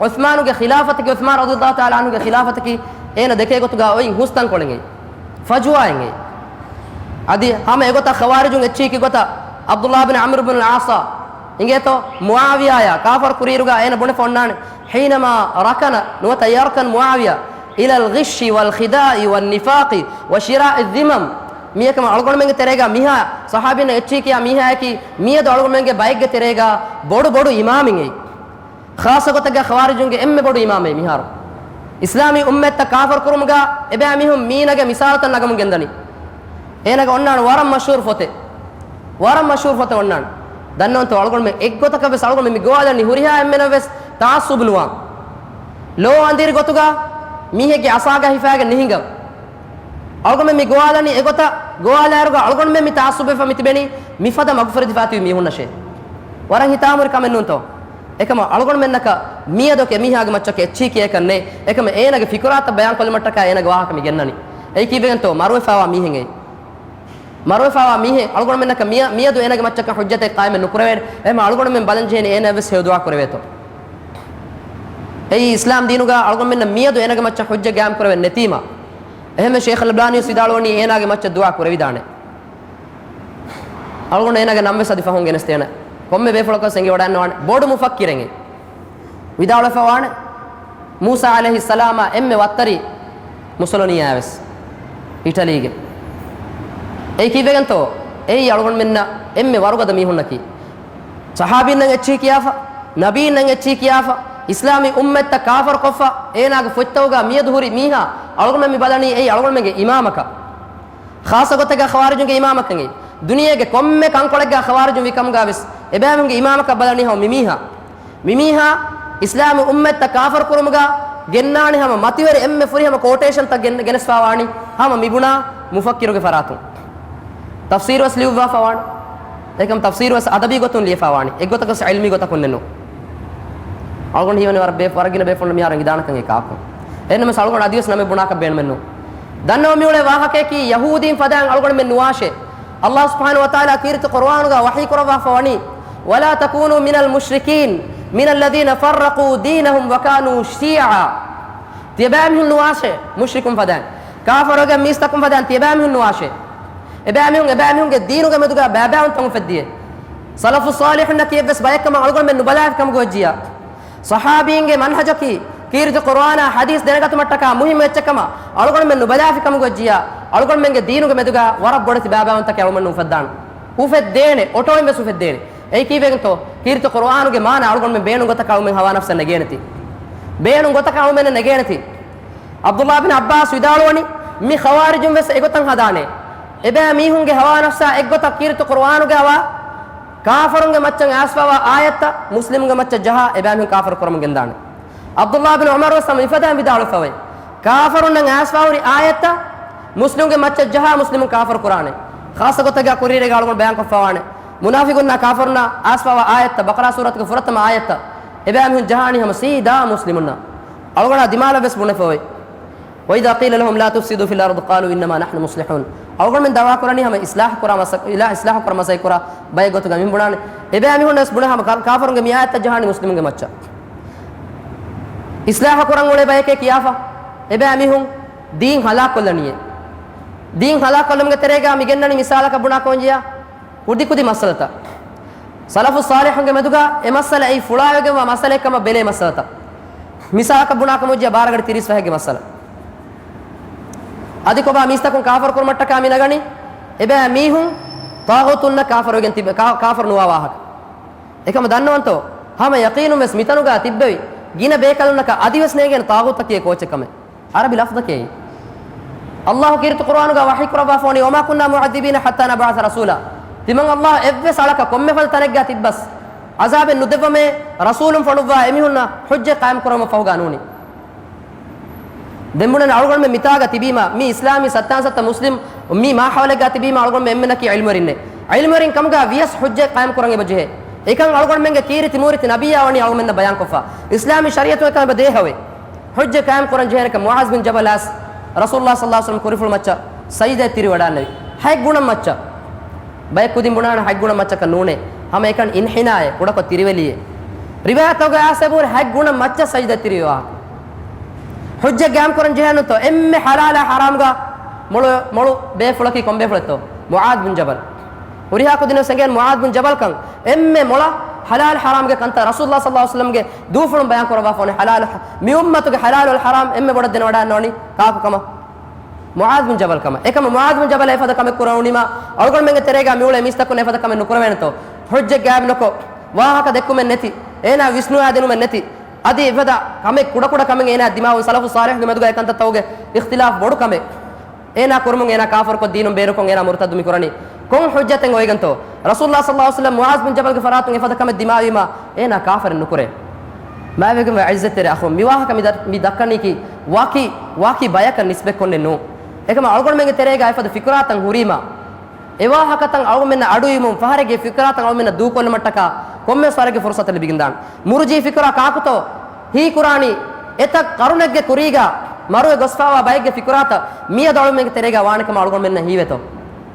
ޢުޘްމާނުގެ ޚިލާފަތަކީ، ޢުޘްމާން ރަޟިޔަﷲ ތަޢާލާ ޢަންހުގެ ޚިލާފަތަކީ އޭނަ ދެކޭ ގޮތުގަ އޮތް ހުސްތަންކޮޅެއް އެއީ. ފަޖުވާއެއް އެއީ. އަދި ހަމަ އެގޮތަށް ޚަވާރިޖުން އެއްޗިހި ކި ގޮތަށް ޢަބްދުﷲ ބިން ޢަމްރު ބިން އަލް ޢާޞާ އިނގޭތޯ މުޢާވިޔާޔާ ކާފަރު ކުރިއިރުގަ އޭނަ ބުނެފަ އޮންނާނެ. حينما ركن، ނުވަތަ يركن معاوية إلى الغش والخداع والنفاق وشراء الذمم. މިއަކަމަ އަޅުގަނޑުމެންގެ ތެރޭގަ މިހާ ޞަޙާބީންނަށް އެއްޗިހި ކިޔާ މީހާޔަކީ މިއަދު އަޅުގަނޑުމެންގެ ބައެއްގެ ތެރޭގަ ބޮޑު ބޮޑު އިމާމެއް އެއީ. ޚާއްޞަ ގޮތެއްގަ ޚަވާރިޖުންގެ އެންމެ ބޮޑު އިމާމެއް މިހާރު. އިސްލާމީ އުއްމަތްތައް ކާފަރު ކުރުމުގަ އެބައިމީހުން މީނަގެ މިސާލުތައް ނަގަމުން ގެންދަނީ. އޭނަގެ އޮންނާނެ ވަރަށް މަޝްހޫރު ފޮތެއް. ވަރަށް މަޝްހޫރު ފޮތެއް އޮންނާނެ. ދަންނަވަންތޯ އަޅުގަނޑުމެން އެއްގޮތަކަށް ވެސް އަޅުގަނޑުމެން މި ގޮވާލަނީ ހުރިހާ އެންމެނަށް ވެސް ތަޢައްޞުބު ނުވާ. ލޯ އަނދިރި ގޮތުގަ މީހެއްގެ އަސާގަ ހިފާގެން ނިހިނގަން. އަޅުގަނޑުމެން މި ގޮވާލަނީ އެގޮތަށް ގޮވާލާއިރުގަ އަޅުގަނޑުމެން މި ތަޢައްޞުބުވެފަ މިތިބެނީ މިފަދަ މަގުފުރެދިފާތިބި މީހުންނަށޭ. ވަރަށް ހިތާމަހުރި ކަމެއް ނޫންތޯ؟ އެކަމަ އަޅުގަނޑުމެންނަކަށް މިއަދު އެމީހާގެ މައްޗަކަށް އެއްޗިހި ކިޔޭކަށް ނެތް. އެކަމަ އޭނާގެ ފިކުރާތައް ބަޔާންކޮށްލުމަށްޓަކާ އޭނާގެ ވާހަކަ މި ގެންނަނީ. އެއީ ކީއްވެގެންތޯ؟ މަރުވެފައިވާ މީހެއް އެއީ. މަރުވެފައިވާ މީހެއް އަޅުގަނޑުމެންނަކަށް މިއަ-، މިއަދު އޭނާގެ މައްޗަކަށް ޙުއްޖަތެއް ޤާއިމެއް ނުކުރެވޭނެ. އެހެން އަޅުގަނޑުމެން ބަލަން ޖެހޭނީ އޭނާ ވެސް ހެޔޮ ދުޢާ ކުރެވޭތޯ. އެއީ އިސްލާމް ދީނުގަ އަޅުގަނޑުމެންނަށް މިއަދު އޭނާގެ މައްޗަށް ޙުއްޖަ ގާއިމް ކުރެވެން ނެތީމަ. އެހެންވެ ޝޭޚް އަލް އަލްބާނީ ވެސް ވިދާޅުވަނީ އޭނާގެ މައްޗަށް ދުޢާ ކުރެވިދާނެ. އަޅުގަނޑު އޭނާގެ ނަން ވެސް އަދި ފަހުން ގެނެސްދޭނެ. ކޮންމެ ބޭފުޅަކަށް ވެސް އެނގިވަޑައިގަންނަވާނެ. ބޮޑު މުފައްކިރެއް އެއީ. ވިދާޅުވެފަ ވާނެ، މޫސާ ޢަލައިހިއްސަލާމާ އެންމެ ވައްތަރި މުސޮލޮނިއާ ވެސް އިޓަލީގެ. އެއީ ކީއްވެގެންތޯ؟ އެއީ އަޅުގަނޑުމެންނަށް އެންމެ ވަރުގަދަ މީހުންނަކީ. ޞަޙާބީންނަށް އެއްޗިހި ކިޔާފަ، ނަބީންނަށް އެއްޗިހި ކިޔާފަ، އިސްލާމީ އުއްމަތްތައް ކާފަރުކޮށްފަ، އޭނާގެ ފޮތްތަކުގަ މިއަދު ހުރި މީހާ އަޅުގަނޑުމެން މި ބަލަނީ އެއީ އަޅުގަނޑުމެންގެ އިމާމަކަށް. ޚާއްޞަ ގޮތެއްގަ ޚަވާރިޖުންގެ އިމާމަކަށް އެއީ. ދުނިޔޭގެ ކޮންމެ ކަންކޮޅެއްގަ ޚަވާރިޖުން ވިކަމުގަ ވެސް އެބައިމީހުންގެ އިމާމަކަށް ބަލަނީ ހަމަ މިމީހާ. މިމީހާ އިސްލާމީ އުއްމަތްތައް ކާފަރު ކުރުމުގަ ގެންނާނެ ހަމަ މަތިވެރި އެންމެ ފުރިހަމަ ކޯޓޭޝަންތައް ގެން-، ގެނެސްފާވާނީ ހަމަ މިބުނާ މުފައްކިރުގެ ފަރާތުން. ތަފްސީރު ވެސް ލިޔުއްވާފަ ވާނެ. އެކަމް ތަފްސީރު ވެސް އަދަބީ ގޮތުން ލިޔެފަ ވާނީ. އެއްގޮތަކަސް ޢިލްމީ ގޮތަކުންނެއްނު. އަޅުގަނޑު ހީވަނީ ވަރަށް ބޭ-، ވަރަށް ގިނަ ބޭފުޅުން މިހާރު އަނގިދާނެކަން އެކާކު. އެހެންނަމަސް އަޅުގަނޑު އަދިވެސް ނަމެއް ބުނާކަށް ބޭނުމެއްނު. ދަންނަވަ މިއުޅޭ ވާހަކަޔަކީ ޔަހޫދީން ފަދައިން އަޅުގަނޑުމެން ނުވާށޭ. ﷲ ސުބްޙާނަހޫ ވަތަޢާލާ ކީރިތި ޤުރުއާނުގަ ވަޙީ ކުރައްވާފަ ވަނީ، "ولا تكونوا من المشركين من الذين فرقوا دينهم وكانوا شيعا." ތިޔަބައިމީހުން ނުވާށޭ، މުޝްރިކުން ފަދައިން، ކާފަރުގެ މީސްތަކުން ފަދައިން ތިޔަބައިމީހުން ނުވާށޭ. އެބައިމީހުން، އެބައިމީހުންގެ ދީނުގެ މެދުގަ ބައިބައިވުންތައް އުފެއްދިޔޭ. ސަލަފު ޞާލިޙުންނަކީ އެއްވެސް ބަޔެއްކަމަށް އަޅުގަނޑުމެން ނުބަލާފި ކަމުގަ ވެއްޖިއްޔާ. ޞަޙާބީންގެ މަންހަޖަކީ ކީރިތި ޤުރުއާނާ ޙަދީޘް ދެނެގަތުމަށްޓަކާ މުހިއްމު އެއްޗެއްކަމަށް އަޅުގަނޑުމެން ނުބަލާފި ކަމުގަ ވެއްޖިއްޔާ، އަޅުގަނޑުމެންގެ ދީނުގެ މެދުގަ ވަރަށް ބޮޑެތި ބައިބައިވުންތަކެއް އަޅުގަނޑުމެން އުފެއްދާނެ. އުފެއްދޭނެ، އޮޓޯއިން ވެސް އުފެއްދޭނެ. އެއީ ކީއްވެގެންތޯ؟ ކީރިތި ޤުރުއާނުގެ މާނަ އަޅުގަނޑުމެން ބޭނުން ގޮތަކަށް އަޅުމެން ހަވާ ނަފްސަށް ނެގޭނެތީ. ބޭނުން ގޮތަކަށް އަޅުމެން ނެގޭނެތީ. ޢަބްދުﷲ ބިން ޢައްބާސް ވިދާޅުވަނީ، މި ޚަވާރިޖުން ވެސް އެގޮތަށް ހަދާނެ. އެބައިމީހުންގެ ހަވާ ނަފްސާ އެއްގޮތަށް ކީރިތި ޤުރުއާނުގަ އަވާ ކާފަރުންގެ މައްޗަށް އައިސްފަވާ އާޔަތްތައް މުސްލިމުންގެ މައްޗަށް ޖަހާ އެބައިމީހުން ކާފަރު ކުރަމުން ގެންދާނެ. ޢަބްދުﷲ ބިން ޢުމަރު ވެސް ހަމަ މިފަދައިން ވިދާޅުވެފަ އޮތް. ކާފަރުންނަށް އައިސްފަ ހުރި އާޔަތްތައް މުސްލިމުންގެ މައްޗަށް ޖަހާ މުސްލިމުން ކާފަރު ކުރާނެ. ޚާއްޞަ ގޮތެއްގަ ކުރީރޭގަ އަޅުގަނޑު ބަޔާން ކޮށްފަ ވާނެ. މުނާފިޤުންނާ ކާފަރުންނާ އައިސްފަވާ އާޔަތްތައް، ބަޤަރާ ސޫރަތުގެ ފުރަތަމަ އާޔަތްތައް އެބައިމީހުން ޖަހާނީ ހަމަ ސީދާ މުސްލިމުންނަށް. އަޅުގަނޑާ ދިމާލަށް ވެސް ބުނެފަ އޮތް. وإذا قيل لهم لا تفسدوا في الأرض قالوا إنما نحن مصلحون. އަޅުގަނޑުމެން ދަޢުވާ ކުރަނީ ހަމަ އިޞްލާޙު ކުރާ މަސަ-، އިލާ އިޞްލާޙު ކުރަން މަސައްކަތް ކުރާ ބައެއް ގޮތުގަ މި ބުނާނެ. އެބައިމީހުން ވެސް ބުނޭ ހަމަ ކާ-، ކާފަރުންގެ މި އާޔަތްތައް ޖަހާނީ މުސްލިމުންގެ މައްޗަށް. އިޞްލާޙު ކުރަން އުޅޭ ބަޔެކޭ ކިޔާފަ. އެބައިމީހުން ދީން ހަލާކުކޮށްލަނީއޭ. ދީން ހަލާކުކޮށްލުމުގެ ތެރޭގަ މި ގެންނަނީ މިސާލަކަށް ބުނާ ކަމަށް ޖެހިއްޔާ. ކުދި ކުދި މައްސަލަތައް. ސަލަފު ޞާލިޙުންގެ މެދުގަ އެ މައްސަލަ އެއީ ފުޅާވެގެންވާ މައްސަލައެއް ކަމަށް ބެލޭ މައްސަލަތައް. މިސާލަކަށް ބުނާ ކަމަށް ޖެހިއްޔާ ބާރަ ގަޑި ތިރީސް ފަހެއްގެ މައްސަލަ. އަދި ކޮބާ މީސްތަކުން ކާފަރު ކުރުމަށްޓަކާ މި ނަގަނީ؟ އެބައިމީހުން ޠާޣޫތުންނަށް ކާފަރުވެގެން ތިބެ-، ކާ-، ކާފަރު ނުވާ ވާހަކަ. އެކަމަށް ދަންނަވަންތޯ؟ ހަމަ ޔަޤީނުން ވެސް މިތަނުގަ ތިއްބެވި ގިނަ ބޭކަލުންނަކަށް އަދިވެސް ނޭނގޭނެ ޠާޣޫތަކީ އެ ކޯޗެއް ކަމެއް. ޢަރަބި ލަފްޒަކީ. ﷲ ކީރިތި ޤުރުއާނުގަ ވަޙީ ކުރައްވާފަ ވަނީ، "وما كنا معذبين حتى نبعث رسولا." ތިމަން ﷲ އެއްވެސް އަޅަކަށް ކޮންމެ ފަދަ ތަނެއްގަ ތިއްބަސް ޢަޒާބެއް ނުދެއްވަމޭ، ރަސޫލުން ފޮނުއްވާ އެމީހުންނަށް ޙުއްޖަތް ޤާއިމް ކުރުމަށް ފަހުގަ ނޫނީ. ދެން ބުނަން އަޅުގަނޑުމެން މިތާގަ ތިބީމަ، މި އިސްލާމީ ސައްތާން ސައްތަ މުސްލިމް މި މާހައުލެއްގަ ތިބީމަ އަޅުގަނޑުމެން އެންމެންނަކީ ޢިލްމުވެރިންނޭ. ޢިލްމުވެރިން ކަމުގަ ވިޔަސް ޙުއްޖަތް ޤާއިމް ކުރަން އެބަޖެހޭ. އެކަން އަޅުގަނޑުމެންގެ ކީރިތި މޫރިތި ނަބިއްޔާ ވަނީ އަޅުގަނޑުމެންނަށް ބަޔާންކޮށްފަ. އިސްލާމީ ޝަރީޢަތުން އެކަން އެބަ ދޭހަވޭ. ޙުއްޖަތް ޤާއިމް ކުރަން ޖެހޭނެކަން މުޢާޛް ބިން ޖަބަލް އައިސް ރަސޫލުﷲ ޞައްލަﷲ ޢަލައިހި ވަސައްލަމް ކުރިފުޅު މައްޗަށް ސަޖިދައަށް ތިރިވަޑާންނެވި. ހަތް ގުނަ މައްޗަށް. ބައެއް ކުދިން ބުނާނެ ހަތް ގުނަ މައްޗަކަށް ނޫނޭ. ހަމަ އެކަން އިންޙިނާއޭ، ކުޑަކޮށް ތިރިވެލިއޭ. ރިވާޔަތްތަކުގަ އައިސް އެބަހުރި ހަތް ގުނަ މައްޗަށް ސަޖިދައަށް ތިރިވި ވާހަކަ. ޙުއްޖަތް ޤާއިމް ކުރަން ޖެހޭނުތޯ؟ އެންމެ ޙަލާލާ ޙަރާމްގަ މޮޅު، މޮޅު ބޭފުޅަކީ ކޮން ބޭފުޅެއްތޯ؟ މުޢާޛް ބިން ޖަބަލް. ހުރިހާ ކުދިންވެސް އެނގޭނެ މުޢާޛް ބިން ޖަބަލްކަން. އެންމެ މޮޅަށް ޙަލާލް ޙަރާމްގެ ކަންތައް ރަސޫލުﷲ ޞައްލަﷲ ޢަލައިހި ވަސައްލަމްގެ ދޫފުޅުން ބަޔާން ކުރައްވާފަ ވަނީ ޙަލާލް ޙަ-، މި އުއްމަތުގެ ޙަލާލު ޙަރާމް އެންމެ ބޮޑަށް ދެނެވަޑައިގަންނަވަނީ ކާކު ކަމަށް؟ މުޢާޛް ބިން ޖަބަލް ކަމަށް. އެކަމަށް މުޢާޛް ބިން ޖަބަލް އެފަދަ ކަމެއް ކުރަން އުޅުނީމާ، އަޅުގަނޑުމެންގެ ތެރޭގަ މިއުޅޭ މީސްތަކުން އެފަދަ ކަމެއް ނުކުރެވޭނެތޯ؟ ޙުއްޖަތް ޤާއިމް ނުކޮށް، ވާހަކަ ދެއްކުމެއް ނެތި، އޭނާ ވިސްނުވާ ދިނުމެއް ނެތި، އަދި އެފަދަ ކަމެއް ކުޑަކުޑަ ކަމެއް އޭނާ ދިމާވުން، ސަލަފު ޞާލިޙުގެ މެދުގައި ކަންތައްތަކުގެ އިޚްތިލާފް ބޮޑު ކަމެއް. އޭނާ ކުރުމުން އޭނާ ކާފަރުކޮށް، ދީނުން ބޭރުކޮށް، އޭނާ މުރުތައްދު މި ކުރަނީ. ކޮން ޙުއްޖަތެއް އޮވެގެންތޯ؟ ރަސޫލުﷲ ޞައްލަﷲ ޢަލައިހި ވަސައްލަމް މުޢާޛް ބިން ޖަބަލްގެ ފަރާތުން އެފަދަ ކަމެއް ދިމާވީމާ، އޭނާ ކާފަރެއް ނުކުރޭ. މާތްވެގެންވާ ޢިއްޒަތްތެރި އަޚުން، މި ވާހަކަ މި ދަ-، މި ދައްކަނީކީ ވަކި، ވަކި ބަޔަކަށް ނިސްބަތްކޮށްނެއް ނޫން. އެކަމަށް އަޅުގަނޑުމެންގެ ތެރޭގަ އެފަދަ ފިކުރާތައް ހުރީމާ، އެ ވާހަކަތައް އަޅުގަނޑުމެންނަށް އަޑުއިވުމުން، ފަހަރެއްގެ ފިކުރާތައް އަޅުގަނޑުމެންނަށް ދޫކޮށްލުމަށްޓަކާ ކޮންމެވެސް ވަރެއްގެ ފުރުޞަތެއް ލިބިގެންދާނެ. މުރުޖީ ފިކުރާ ކާކުތޯ ހީކުރާނީ؟ އެތައް ޤަރުނެއްގެ ކުރީގަ މަރުވެ ގޮސްފާވާ ބައެއްގެ ފިކުރާތައް މިއަދު އަޅުގަނޑުމެންގެ ތެރޭގަ ވާނެ ކަމަށް އަޅުގަނޑުމެންނަށް ހީވޭތޯ؟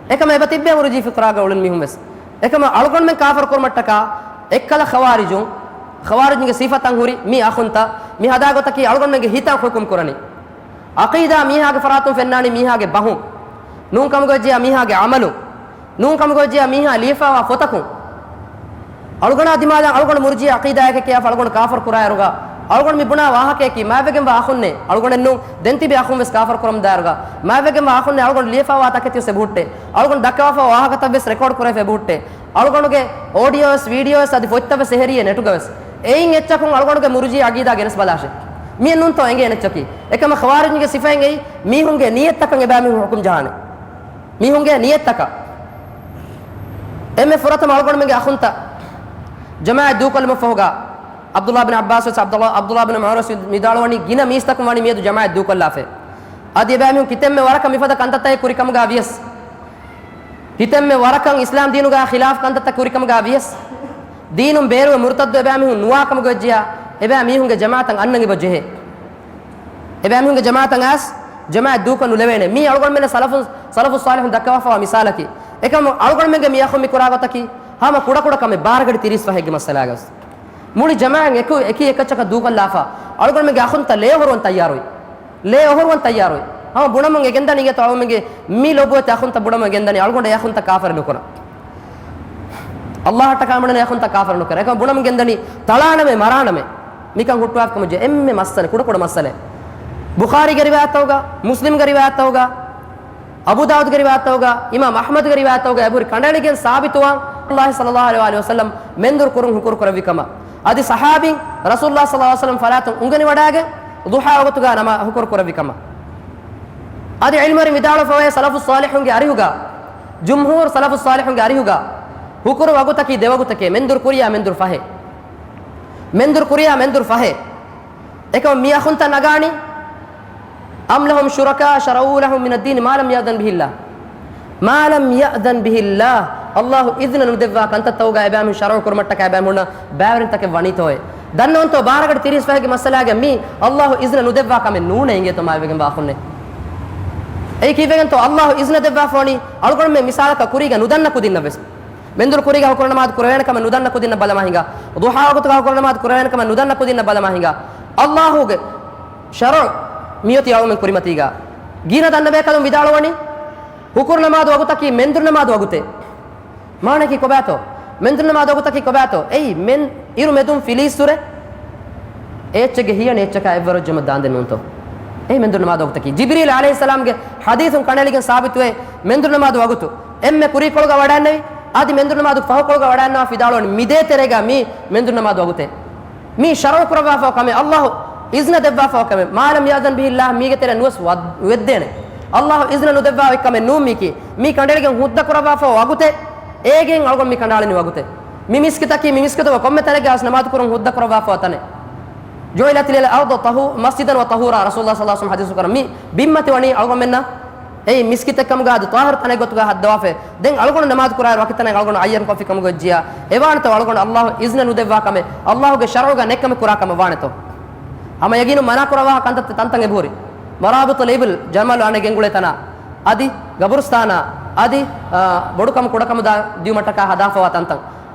އެކަމަށް އެބަ ތިއްބޭ މުރުޖީ ފިކުރާގަ އުޅުނު މީހުން ވެސް. އެކަމަށް އަޅުގަނޑުމެން ކާފަރު ކުރުމަށްޓަކާ އެއްކަލަ ޚަވާރިޖުން، ޚަވާރިޖުންގެ ސިފަތައް ހުރި މި އަޚުންތައް މި ހަދާ ގޮތަކީ އަޅުގަނޑުމެންގެ ހިތަށް ޙުކުމް ކުރަނީ. ޢަޤީދާ މީހާގެ ފަރާތުން ފެންނާނީ މީހާގެ ބަހުން. ނޫން ކަމުގަ ވެއްޖިއްޔާ މީހާގެ ޢަމަލުން. ނޫން ކަމުގަ ވެއްޖިއްޔާ މީހާ ލިޔެފާވާ ފޮތަކުން. އަޅުގަނޑާ ދިމާލަށް އަޅުގަނޑު މުރުޖީ ޢަޤީދާއެކޭ ކިޔާފަ އަޅުގަނޑު ކާފަރު ކުރާއިރުގަ، އަޅުގަނޑު މި ބުނާ ވާހަކަޔަކީ މާތްވެގެންވާ އަޚުންނޭ، އަޅުގަނޑެއްނޫން، ދެން ތިބި އަޚުން ވެސް ކާފަރު ކުރަމުންދާއިރުގަ، މާތްވެގެންވާ އަޚުންނޭ އަޅުގަނޑު ލިޔެފާވާ ތަކެތި ވެސް އެބަހުއްޓޭ. އަޅުގަނޑު ދައްކަވާފާ ވާހަކަތައް ވެސް ރެކޯޑް ކުރެފަ އެބަހުއްޓޭ. އަޅުގަނޑުގެ އޯޑިއޯ ވެސް، ވީޑިއޯ ވެސް އަދި ފޮތްތައް ވެސް އެހެރިއޭ ނެޓުގަ ވެސް. އެއިން އެއްޗަކުން އަޅުގަނޑުގެ މުރުޖީ އަގީދާ ގެނެސް ބަލާށޭ. މިއެއް ނޫންތޯ އެނގޭ އެއްޗަކީ. އެކަމަ ޚަވާރިޖުންގެ ސިފައިން އެއީ މީހުންގެ ނިޔަތްތަކަށް އެބައިމީހުން ޙުކުމް ޖަހާނެ. މީހުންގެ ނިޔަތްތަކަށް. އެންމެ ފުރަތަމަ އަޅުގަނޑުމެންގެ އަޚުންތައް ޖަމާޢަތް ދޫކޮށްލުމަށްފަހުގަ، ޢަބްދުﷲ ބިން ޢައްބާސް ވެސް، ޢަބްދުﷲ، ޢަބްދުﷲ ބިން ޢުމަރު ވެސް ވިދާޅުވަނީ، ގިނަ މީސްތަކުން ވަނީ މިއަދު ޖަމާޢަތް ދޫކޮށްލާފައި. އަދި އެބައިމީހުން ކިތަންމެ ވަރަކަށް މިފަދަ ކަންތައްތައް ކުރިކަމުގަ ވިޔަސް، ކިތަންމެ ވަރަކަށް އިސްލާމް ދީނުގަ ޚިލާފް ކަންތައްތައް ކުރިކަމުގަ ވިޔަސް، ދީނުން ބޭރުވެ މުރުތައްދު އެބައިމީހުން ނުވާކަމުގަ ވެއްޖިޔާ، އެބައިމީހުންގެ ޖަމާޢަތަށް އަންނަން އެބަ ޖެހޭ. އެބައިމީހުންގެ ޖަމާޢަތަށް އައިސް ޖަމާޢަތް ދޫކޮށް ނުލެވޭނެ. މީ އަޅުގަނޑުމެންނަށް ސަލަފު، ސަލަފު ޞާލިޙުން ދައްކަވާފައިވާ މިސާލަކީ. އެކަމު އަޅުގަނޑުމެންގެ މި އަޚުން މި ކުރާ ގޮތަކީ ހަމަ ކުޑަކުޑަ ކަމެއް، ބާރަގަޑި ތިރީސް ފަހެއްގެ މައްސަލާގަސް. މުޅި ޖަމާޢަތް އެކު، އެކި އެކައްޗަކަށް ދޫކޮށްލާފަ، އަޅުގަނޑުމެންގެ އަޚުންތައް ލޭ އޮހޮރުވަން ތައްޔާރުވި. ލޭ އޮހޮރުވަން ތައްޔާރުވި. ހަމަ ބުނަމުން އެ ގެންދަނީ އިނގޭތޯ އަޅުގަނޑުމެންގެ މި ލޮބުވެތި އަޚުންތައް ބުނަމުން އެ ގެންދަނީ އަޅުގަނޑު އެ އަޚުންތައް ކާފަރު ނުކުރަން. ﷲ އަށްޓަކާ ބުނަނީ އެ އަޚުންތައް ކާފަރު ނުކުރަން. އެކަމަ ބުނަމުން ގެންދަނީ ތަޅާނަމޭ، މަރާނަމޭ. މިކަން ހުއްޓުވާފަ ކަމަށް ޖެހޭ އެންމެ މައްސަލަ، ކުޑަކުޑަ މައްސަލަ. ބުޚާރީގެ ރިވާޔަތްތަކުގަ، މުސްލިމްގެ ރިވާޔަތްތަކުގަ، އަބޫ ދާއޫދުގެ ރިވާޔަތްތަކުގަ، އިމާމް އަޙްމަދުގެ ރިވާޔަތްތަކުގަ އެބަހުރި ކަނޑައެޅިގެން ސާބިތުވާން، ރަސޫލުﷲ ޞައްލަﷲ ޢަލައިހި ވަސައްލަމް މެންދުރު ކުރުން ހުކުރު ކުރެއްވި ކަމަށް. އަދި ޞަޙާބީން ރަސޫލުﷲ ޞައްލަﷲ ޢަލައިހި ވަސައްލަމް ފަރާތުން އުނގެނިވަޑައިގެން ޟުޙާ ވަގުތުގަ ނަމާ ހުކުރު ކުރެއްވި ކަމަށް. އަދި ޢިލްމުވެރިން ވިދާޅުވެފައިވޭ ސަލަފު ޞާލިޙުންގެ އަރިހުގަ، ޖުމްހޫރު ސަލަފު ޞާލިޙުންގެ އަރިހުގަ ހުކުރު ވަގުތަކީ ދެ ވަގުތެކޭ، މެންދުރު ކުރިޔާ މެންދުރު ފަހެ. މެންދުރު ކުރިޔާ މެންދުރު ފަހެ. އެކަމަ މި އަޚުންތައް ނަގާނީ، أم لهم شركاء شرعوا لهم من الدين ما لم يأذن به الله. ما لم يأذن به الله. ﷲ އިޒްނަ ނުދެއްވާ ކަންތައްތަކުގަ އެބައިމީހުން ޝަރުޢު ކުރުމަށްޓަކާ އެބައިމީހުންނަށް ބައިވެރިންތަކެއް ވަނީތޯއޭ؟ ދަންނަވަންތޯ ބާރަގަޑި ތިރީސް ފަހެއްގެ މައްސަލާގަ މީ ﷲ އިޒްނަ ނުދެއްވާ ކަމެއް ނޫނޭ އިނގޭތޯ މާތްވެގެންވާ އަޚުންނޭ؟ އެއީ ކީއްވެގެންތޯ ﷲ އިޒްނަ ދެއްވާފަ ވަނީ އަޅުގަނޑުމެން މިސާލަކަށް ކުރީގަ ނުދަންނަ ކުދިންނަށް ވެސް. މެންދުރު ކުރީގަ ހުކުރު ނަމާދު ކުރެވޭނެ ކަމެއް ނުދަންނަ ކުދިންނަށް ބަލަމާ ހިނގާ. ޟުޙާ ވަގުތުގަ ހުކުރު ނަމާދު ކުރެވޭނެ ކަމެއް ނުދަންނަ ކުދިންނަށް ބަލަމާ ހިނގާ. ﷲގެ ޝަރުޢު މިއޮތީ އަޅުގަނޑުމެން ކުރިމަތީގަ. ގިނަ ދަންނަބޭކަލުން ވިދާޅުވަނީ، ހުކުރު ނަމާދު ވަގުތަކީ މެންދުރު ނަމާދު ވަގުތޭ. މާނައަކީ ކޮބާތޯ؟ މެންދުރު ނަމާދު ވަގުތަކީ ކޮބާތޯ؟ އެއީ މެން އިރު މެދުން ފިލީއްސުރެ އެއްޗެއްގެ ހިޔަނި އެއްޗަކާ އެއްވަރު ޖަމަ ދާންދެން ނޫންތޯ؟ އެއީ މެންދުރު ނަމާދު ވަގުތަކީ. ޖިބްރީލް ޢަލައިހިއްސަލާމްގެ ޙަދީޘުން ކަނޑައެޅިގެން ސާބިތުވޭ، މެންދުރު ނަމާދު ވަގުތު އެންމެ ކުރީކޮޅުގަ ވަޑައިންނެވި، އަދި މެންދުރު ނަމާދު ފަހުކޮޅުގަ ވަޑައިންނަވާ ވިދާޅުވަނީ މި ދޭތެރޭގަ މީ މެންދުރު ނަމާދު ވަގުތޭ. މީ ޝަރުޢު ކުރައްވާފަ ކަމެއް، ﷲ އިޒްނަ ދެއްވާފަ ކަމެއް. ما لم يأذن به الله، މީގެ ތެރެއަށް ނުވެސް ވަ-، ވެއްދޭނެ. ﷲ އިޒްނަ ނުދެއްވާ ކަމެއް ނޫން މީކީ. މީ ކަނޑައެޅިގެން ހުއްދަ ކުރައްވާފަ ވަގުތެއް. އޭގެން އަޅުގަނޑު މި ކަނޑައަޅަނީ ވަގުތެއް. މި މިސްކިތަކީ މި މިސްކިތުގަ ކޮންމެ ތަނެއްގަ ވެސް ނަމާދު ކުރުން ހުއްދަ ކުރައްވާފަ ތަނެއް. جعلت لي الأرض طهو-، مسجدا وطهورا، ރަސޫލުﷲ ޞައްލަﷲ ޢަލައިހި ވަސައްލަމް ޙަދީޘް ކުރަން. މި ބިންމަތި ވަނީ އަޅުގަނޑުމެންނަށް އެއީ މިސްކިތެއް ކަމުގަ އަދި ޠާހިރު ތަނެއް ގޮތުގަ ހައްދަވާފައި. ދެން އަޅުގަނޑު ނަމާދު ކުރާއިރު ވަކި ތަނެއް އަޅުގަނޑު ޢައްޔަން ކޮށްފި ކަމުގަ ވެއްޖިޔާ، އެވާނެތޯ އަޅުގަނޑު ﷲ އިޒްނަ ނުދެއްވާ ކަމެއް، ﷲގެ ޝަރުޢުގަ ނެތް ކަމެއް ކުރާ ކަމެއް ވާނެތޯ؟ ހަމަ ޔަގީނުން މަނާ ކުރައްވާ ކަންތައްތައް ތަންތަން އެބަހުރި. މަރާބިޠުލް އިބިލް، ޖަމަލު އަނެއް ގެންގުޅޭ ތަނާ، އަދި ގަބުރުސްތާނާ، އަދި، އާ، ބޮޑުކަމު ކުޑަކަމު ދާ ދިޔުމަށްޓަކާ ހަދާފަވާ ތަންތަން.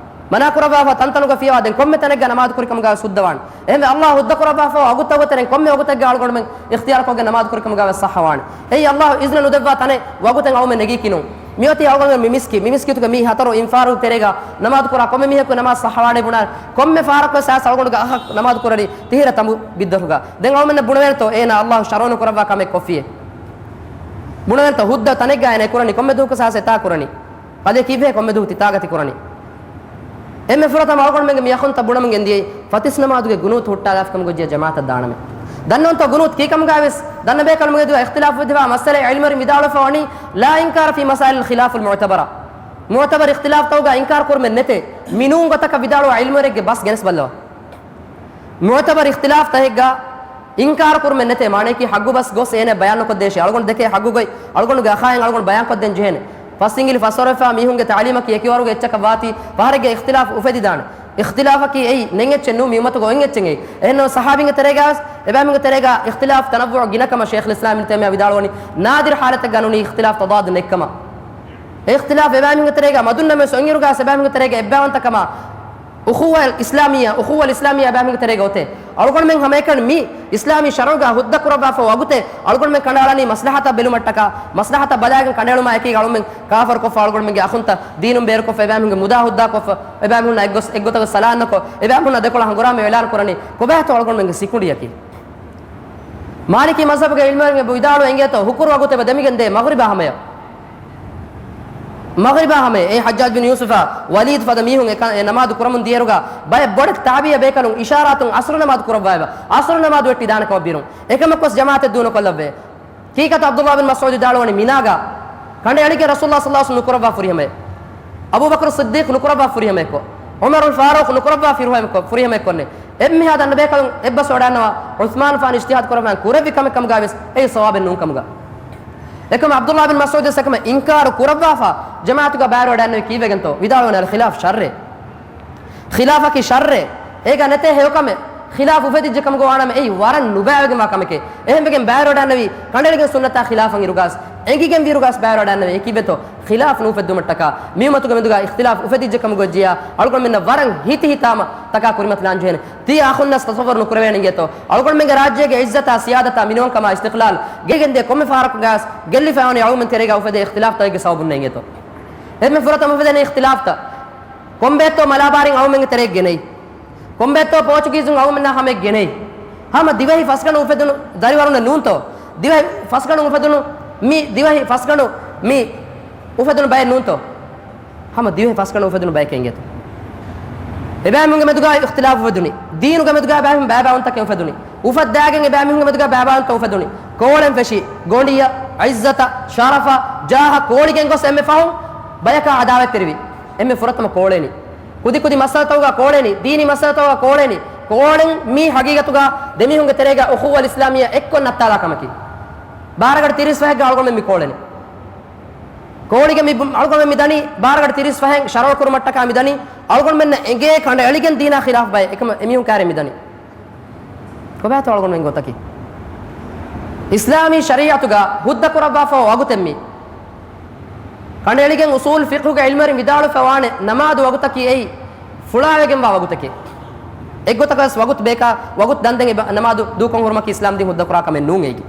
މަނާ ކުރައްވާފަ ތަންތަނުގަ ފިޔަވާ ދެން ކޮންމެ ތަނެއްގަ ނަމާދު ކުރިކަމުގަ ވެސް ހުއްދަވާނެ. އެހެންވެ، ﷲ ހުއްދަ ކުރައްވާފަ ވަގުތު ވަގުތެއް ދެން ކޮންމެ ވަގުތެއްގަ އަޅުގަނޑުމެން އިޚްތިޔާރުކޮށްގެން ނަމާދު ކުރިކަމުގަ ވެސް ޞައްޙަވާނެ. އެއީ ﷲ އިޒްނަ ނުދެއްވާ ތަނެއް ވަގުތެއް އަޅުމެން ނެގީކީ ނޫން. މިއޮތީ އަޅުގަނޑުމެން މި މިސްކި، މި މިސްކިތުގެ މި ހަތަރު އިންފާރު ތެރޭގަ ނަމާދު ކުރާ ކޮންމެ މީހަކު ނަމާދު ޞައްޙަވާނެ ބުނާ، ކޮންމެ ފަހަރަކު ވެސް އަޅުގަނޑުގެ އަޚަކު ނަމާދު ކުރަނީ ތިހިރަ ތަނބު ބިއްދަށުގަ. ދެން އަޅުމެންނަށް ބުނެވޭނެތޯ އޭނާ ﷲ ޝަރުޢު ނުކުރައްވާ ކަމެއް ކޮށްފިއޭ؟ ބުނެވޭނެތޯ ހުއްދަ ތަނެއްގަ އޭނާ ކުރަނީ ކޮންމެ ދުވަހަކު ވެސް އެތާ ކުރަނީ؟ އަދި ކީއްވެ ކޮންމެ ދުވަހު ތިތާގަތި ކުރަނީ؟ އެންމެ ފުރަތަމަ އަޅުގަނޑުމެންގެ މި އަޚުންތައް ބުނަމުން ގެންދިޔައީ، ފަތިސް ނަމާދުގެ ގުނޫތު ހުއްޓާލާފިކަމުގެ ޖެހޭ ޖަމާޢަތަށް ދާނަމޭ. ދަންނަވަންތޯ ގުނޫތު ކީކަމުގައި ވެސް ދަންނަބޭކަލުންގެ ދުވަ އިޚްތިލާފު ވެއްޖެހިފައިވާ މައްސަލައެއް ޢިލްމުވެރިން ވިދާޅުވެފަ ވަނީ، لا إنكار في مسائل الخلاف المعتبرة. މުޢުތަބަރު އިޚްތިލާފުތަކުގަ އިންކާރު ކުރުމެއް ނެތޭ. މިނޫން ގޮތަކަށް ވިދާޅުވާ ޢިލްމުވެރިންގެ ބަސް ގެނެސް ބައްލަވާ. މުޢުތަބަރު އިޚްތިލާފު ތަހެއްގަ އިންކާރު ކުރުމެއް ނެތޭ، މާނައަކީ ޙައްގު ބަސް ގޮސް އޭނަ ބަޔާން ނުކޮށްދޭށޭ. އަޅުގަނޑު ދެކޭ ޙައްގު ގޮތް އަޅުގަނޑުގެ އަޚާއިން އަޅުގަނޑު ބަޔާން ކޮށްދޭން ޖެހޭނެ. ފަސް އިނގިލި ފަސް ވަރުވެފަ މީހުންގެ ތަޢުލީމަކީ އެކިވަރުގެ އެއްޗަކަށް ވާތީ، ފަހަރެއްގެ އިޚްތިލާފު އުފެދިދާނެ. އިޚްތިލާފަކީ އެއީ ނެތް އެއްޗެއް ނޫން، މި އުއްމަތުގަ އޮތް އެއްޗެއް އެއީ. އެހެންނަމަ ޞަޙާބީންގެ ތެރޭގަ ވެސް އެބައިމީހުންގެ ތެރޭގަ އިޚްތިލާފު ތަނައްވުޢު ގިނަ ކަމަށް ޝޭޚުލް އިސްލާމް އިބްނު ތައިމިއްޔާ ވިދާޅުވަނީ، ނާދިރު ޙާލަތެއްގަ ނޫނީ އިޚްތިލާފު ތަޟާދު ނެތްކަމަށް. އިޚްތިލާފު އެބައިމީހުންގެ ތެރޭގަ މަދުންނަމަވެސް އޮތްއިރުގަ ވެސް އެބައިމީހުންގެ ތެރޭގަ އެއްބައިވަންތަކަމާ، އުޚުއްވަތުލް އިސްލާމިއްޔާ، އުޚުއްވަތުލް އިސްލާމިއްޔާ އެބައިމީހުންގެ ތެރޭގަ އޮތޭ. އަޅުގަނޑުމެން ހަމައެކަނި މި އިސްލާމީ ޝަރުޢުގަ ހުއްދަ ކުރައްވާފަ ވަގުތެއް އަޅުގަނޑުމެން ކަނޑައަޅަނީ މަސްލަހަތަށް ބެލުމަށްޓަކާ، މަސްލަހަތަށް ބަލާގެން ކަނޑައެޅުމާ އެކީގަ އަޅުމެން ކާފަރުކޮށްފަ އަޅުގަނޑުމެންގެ އަޚުންތައް ދީނުން ބޭރުކޮށްފަ އެބައިމީހުންގެ މުދާ ހުއްދަކޮށްފަ އެބައިމީހުންނާ އެއްގޮސް، އެއްގޮތަކަށް ސަލާންނަކޮށް އެބައިމީހުންނާ ދެކޮޅަށް ހަނގުރާމަ އިޢުލާން ކުރަނީ ކޮބާތޯ އަޅުގަނޑުމެންގެ ސިކުނޑިއަކީ؟ މާލިކީ މަޒްހަބުގެ ޢިލްމުވެރިން ވިދާޅުވެ އިނގޭތޯ ހުކުރު ވަގުތު އެބަ ދެމިގެން ދޭ މަޣްރިބާ ހަމަޔަށް. މަޣްރިބާ ހަމަޔަށް އެ ޙައްޖާޖް ބިން ޔޫސުފާ ވަލީދު ފަދަ މީހުން އެކަ-، އެ ނަމާދު ކުރަމުން ދިޔައިރުގަ ބައެއް ބޮޑެތި ތާބީއަށް ބޭކަލުން އިޝާރާތުން ޢަޞްރު ނަމާދު ކުރައްވައިފަ، ޢަޞްރު ނަމާދު ވެއްޓި ދާނެ ކަމަށް ބިރުން އެކަމަކުވެސް ޖަމާޢަތެއް ދޫނުކޮށްލައްވޭ. ކީކަތަ ޢަބްދުﷲ ބިން މަސްޢޫދު ވިދާޅުވަނީ މިނާގަ ކަނޑައެޅިގެން ރަސޫލުﷲ ޞައްލަﷲ ޢަލައިހި ވަސައްލަމަ ނުކުރައްވާ ފުރިހަމައެއް، އަބޫބަކުރު ޞިއްދީޤު ނުކުރައްވާ ފުރިހަމައެއްކޮށް، ޢުމަރުލް ފާރޫޤު ނުކުރައްވާ ފިރުހަމައެއްކޮށް، ފުރިހަމައެއްކޮށްނެ. އެންމެހާ ދަންނަ ބޭކަލުން އެއްބަސްވަޑައިގަންނަވާ ޢުޘްމާނު ފާނު އިޖްތިހާދު ކުރައްވާން ކުރެއްވި ކަމެއް ކަމުގައިވެސް އެއީ ޞަވާބެއް ނޫން ކަމުގަ. އެކަމަ ޢަބްދުﷲ ބިން މަސްޢޫދު ވެސް އެކަމަށް އިންކާރު ކުރައްވާފަ، ޖަމާޢަތުގަ ބައިވެރިވަޑައިގަންނެވި ކީއްވެގެންތޯ؟ ވިދާޅުވަނީ އަލްޚިލާފް ޝައްރޭ. ޚިލާފަކީ ޝައްރޭ. އޭގަ ނެތޭ ހެޔޮކަމެއް. ޚިލާފް އުފެދިއްޖެ ކަމުގަ ވާނަމަ އެއީ ވަރަށް ނުބައިވެގެންވާ ކަމެކޭ. އެހެންވެގެން ބައިވެރިވަޑައިގަންނެވީ ކަނޑައެޅިގެން ސުންނަތާ ޚިލާފަށް އިރުގަސް، އެނގިގެން ވިއިރުގަސް ބައިވެރިވަޑައިގަންނެވީ. އެކީއްވެތޯ؟ ޚިލާފް ނޫފެއްދުމަށްޓަކާ މިއުއްމަތުގެ މެދުގަ އިޚްތިލާފް އުފެދިއްޖެ ކަމުގަ ޖިޔާ އަޅުގަނޑުމެންނަށް ވަރަށް ހިތިހިތާމަ ތަކާ ކުރިމަތިލާން ޖެހޭނެ. ތިޔަ އަޚުންނަސް ތަޞައްވަރު ނުކުރެވޭނެ އިނގޭތޯ؟ އަޅުގަނޑުމެންގެ ރާއްޖޭގެ ޢިއްޒަތާ ސިޔާދަތާ މިނިވަންކަމާ އިސްތިޤްލާލް ގެންގެންދިޔަ ކޮންމެ ފަހަރަކުގަސް ގެއްލިފައިވަނީ އަޅުގަނޑުމެން ތެރޭގަ އުފެދޭ އިޚްތިލާފްތަކެއްގެ ސަބަބުންނޭ އިނގޭތޯ؟ އެންމެ ފުރަތަމަ އުފެދޭނެ އިޚްތިލާފްތައް ކޮންބައެއްތޯ މަލާބާރިން އަޅުމެންގެ ތެރޭގަ ގެނައީ؟ ކޮންބައެއްތޯ ޕޯޗުގީޒުން އަޅުމެންނާ ހަމައަށް ގެނައީ؟ ހަމަ ދިވެހި ފަސްގަނޑު އުފެދުނު ދަރިވަރުންނެއް ނޫންތޯ؟ ދިވެހި ފަސްގަނޑު އުފެދުނު މި ދިވެހި ފަސްގަނޑު މި އުފެދުނު ބައެއް ނޫންތޯ؟ ހަމަ ދިވެހި ފަސްގަނޑު އުފެދުނު ބަޔެކޭ އިނގޭތޯ؟ އެބައިމީހުންގެ މެދުގަ އިޚްތިލާފް އުފެދުނީ. ދީނުގެ މެދުގަ ބައިމީހުން ބައިބައިވަންތަކެއް އުފެދުނީ. އުފައްދާގެން އެބައިމީހުންގެ މެދުގަ ބައިބައިވަންތައް އުފެދުނީ. ކޯޅެން ފެށި، ގޮނޑިއަށް، ޢިއްޒަތަށް، ޝަރަފަށް، ޖާހަށް ކޯޅިގެން ގޮސް އެންމެ ފަހުން ބަޔަކާ ޢަދާވަތްތެރިވި. އެންމެ ފުރަތަމަ ކޯޅޭނީ. ކުދިކުދި މައްސަލަތަކުގަ ކޯޅޭނީ، ދީނީ މައްސަލަތަކުގަ ކޯޅޭނީ. ކޯޅެން މީ ހަގީގަތުގަ ދެމީހުންގެ ތެރޭގަ އުޚުއްވަތުލް އިސްލާމިއްޔާ އެއްކޮށް ނައްތާލާ ކަމަކީ. ބާރަގަޑި ތިރީސް ފަހެއްގަ އަޅުގަނޑުމެން މި ކޯޅެނީ. ކޯޅިގެ މި ބު-، އަޅުގަނޑުމެން މި ދަނީ، ބާރަގަޑި ތިރީސް ފަހެއް ޝަރައު ކުރުމަށްޓަކާ މި ދަނީ، އަޅުގަނޑުމެންނަށް އެނގޭ ކަނޑައެޅިގެން ދީނާ ޚިލާފް ބައެއް. އެކަމަ އެމީހުން ކާރި މި ދަނީ. ކޮބާތޯ އަޅުގަނޑުމެން ގޮތަކީ؟ އިސްލާމީ ޝަރީޢަތުގަ ހުއްދަ ކުރައްވާފަ ވަގުތެއް މީ. ކަނޑައެޅިގެން އުޞޫލު ފިޤުހުގެ ޢިލްމުވެރިން ވިދާޅުވެފަ ވާނެ، ނަމާދު ވަގުތަކީ އެއީ ފުޅާވެގެންވާ ވަގުތެކޭ. އެއްގޮތަކަށް ވެސް ވަގުތު ބޭކާ، ވަގުތު ދަންދެން އެބަ-، ނަމާދު ދޫކޮށް ހުރުމަކީ އިސްލާމް ދީން ހުއްދަކުރާ ކަމެއް ނޫން އޭގެ.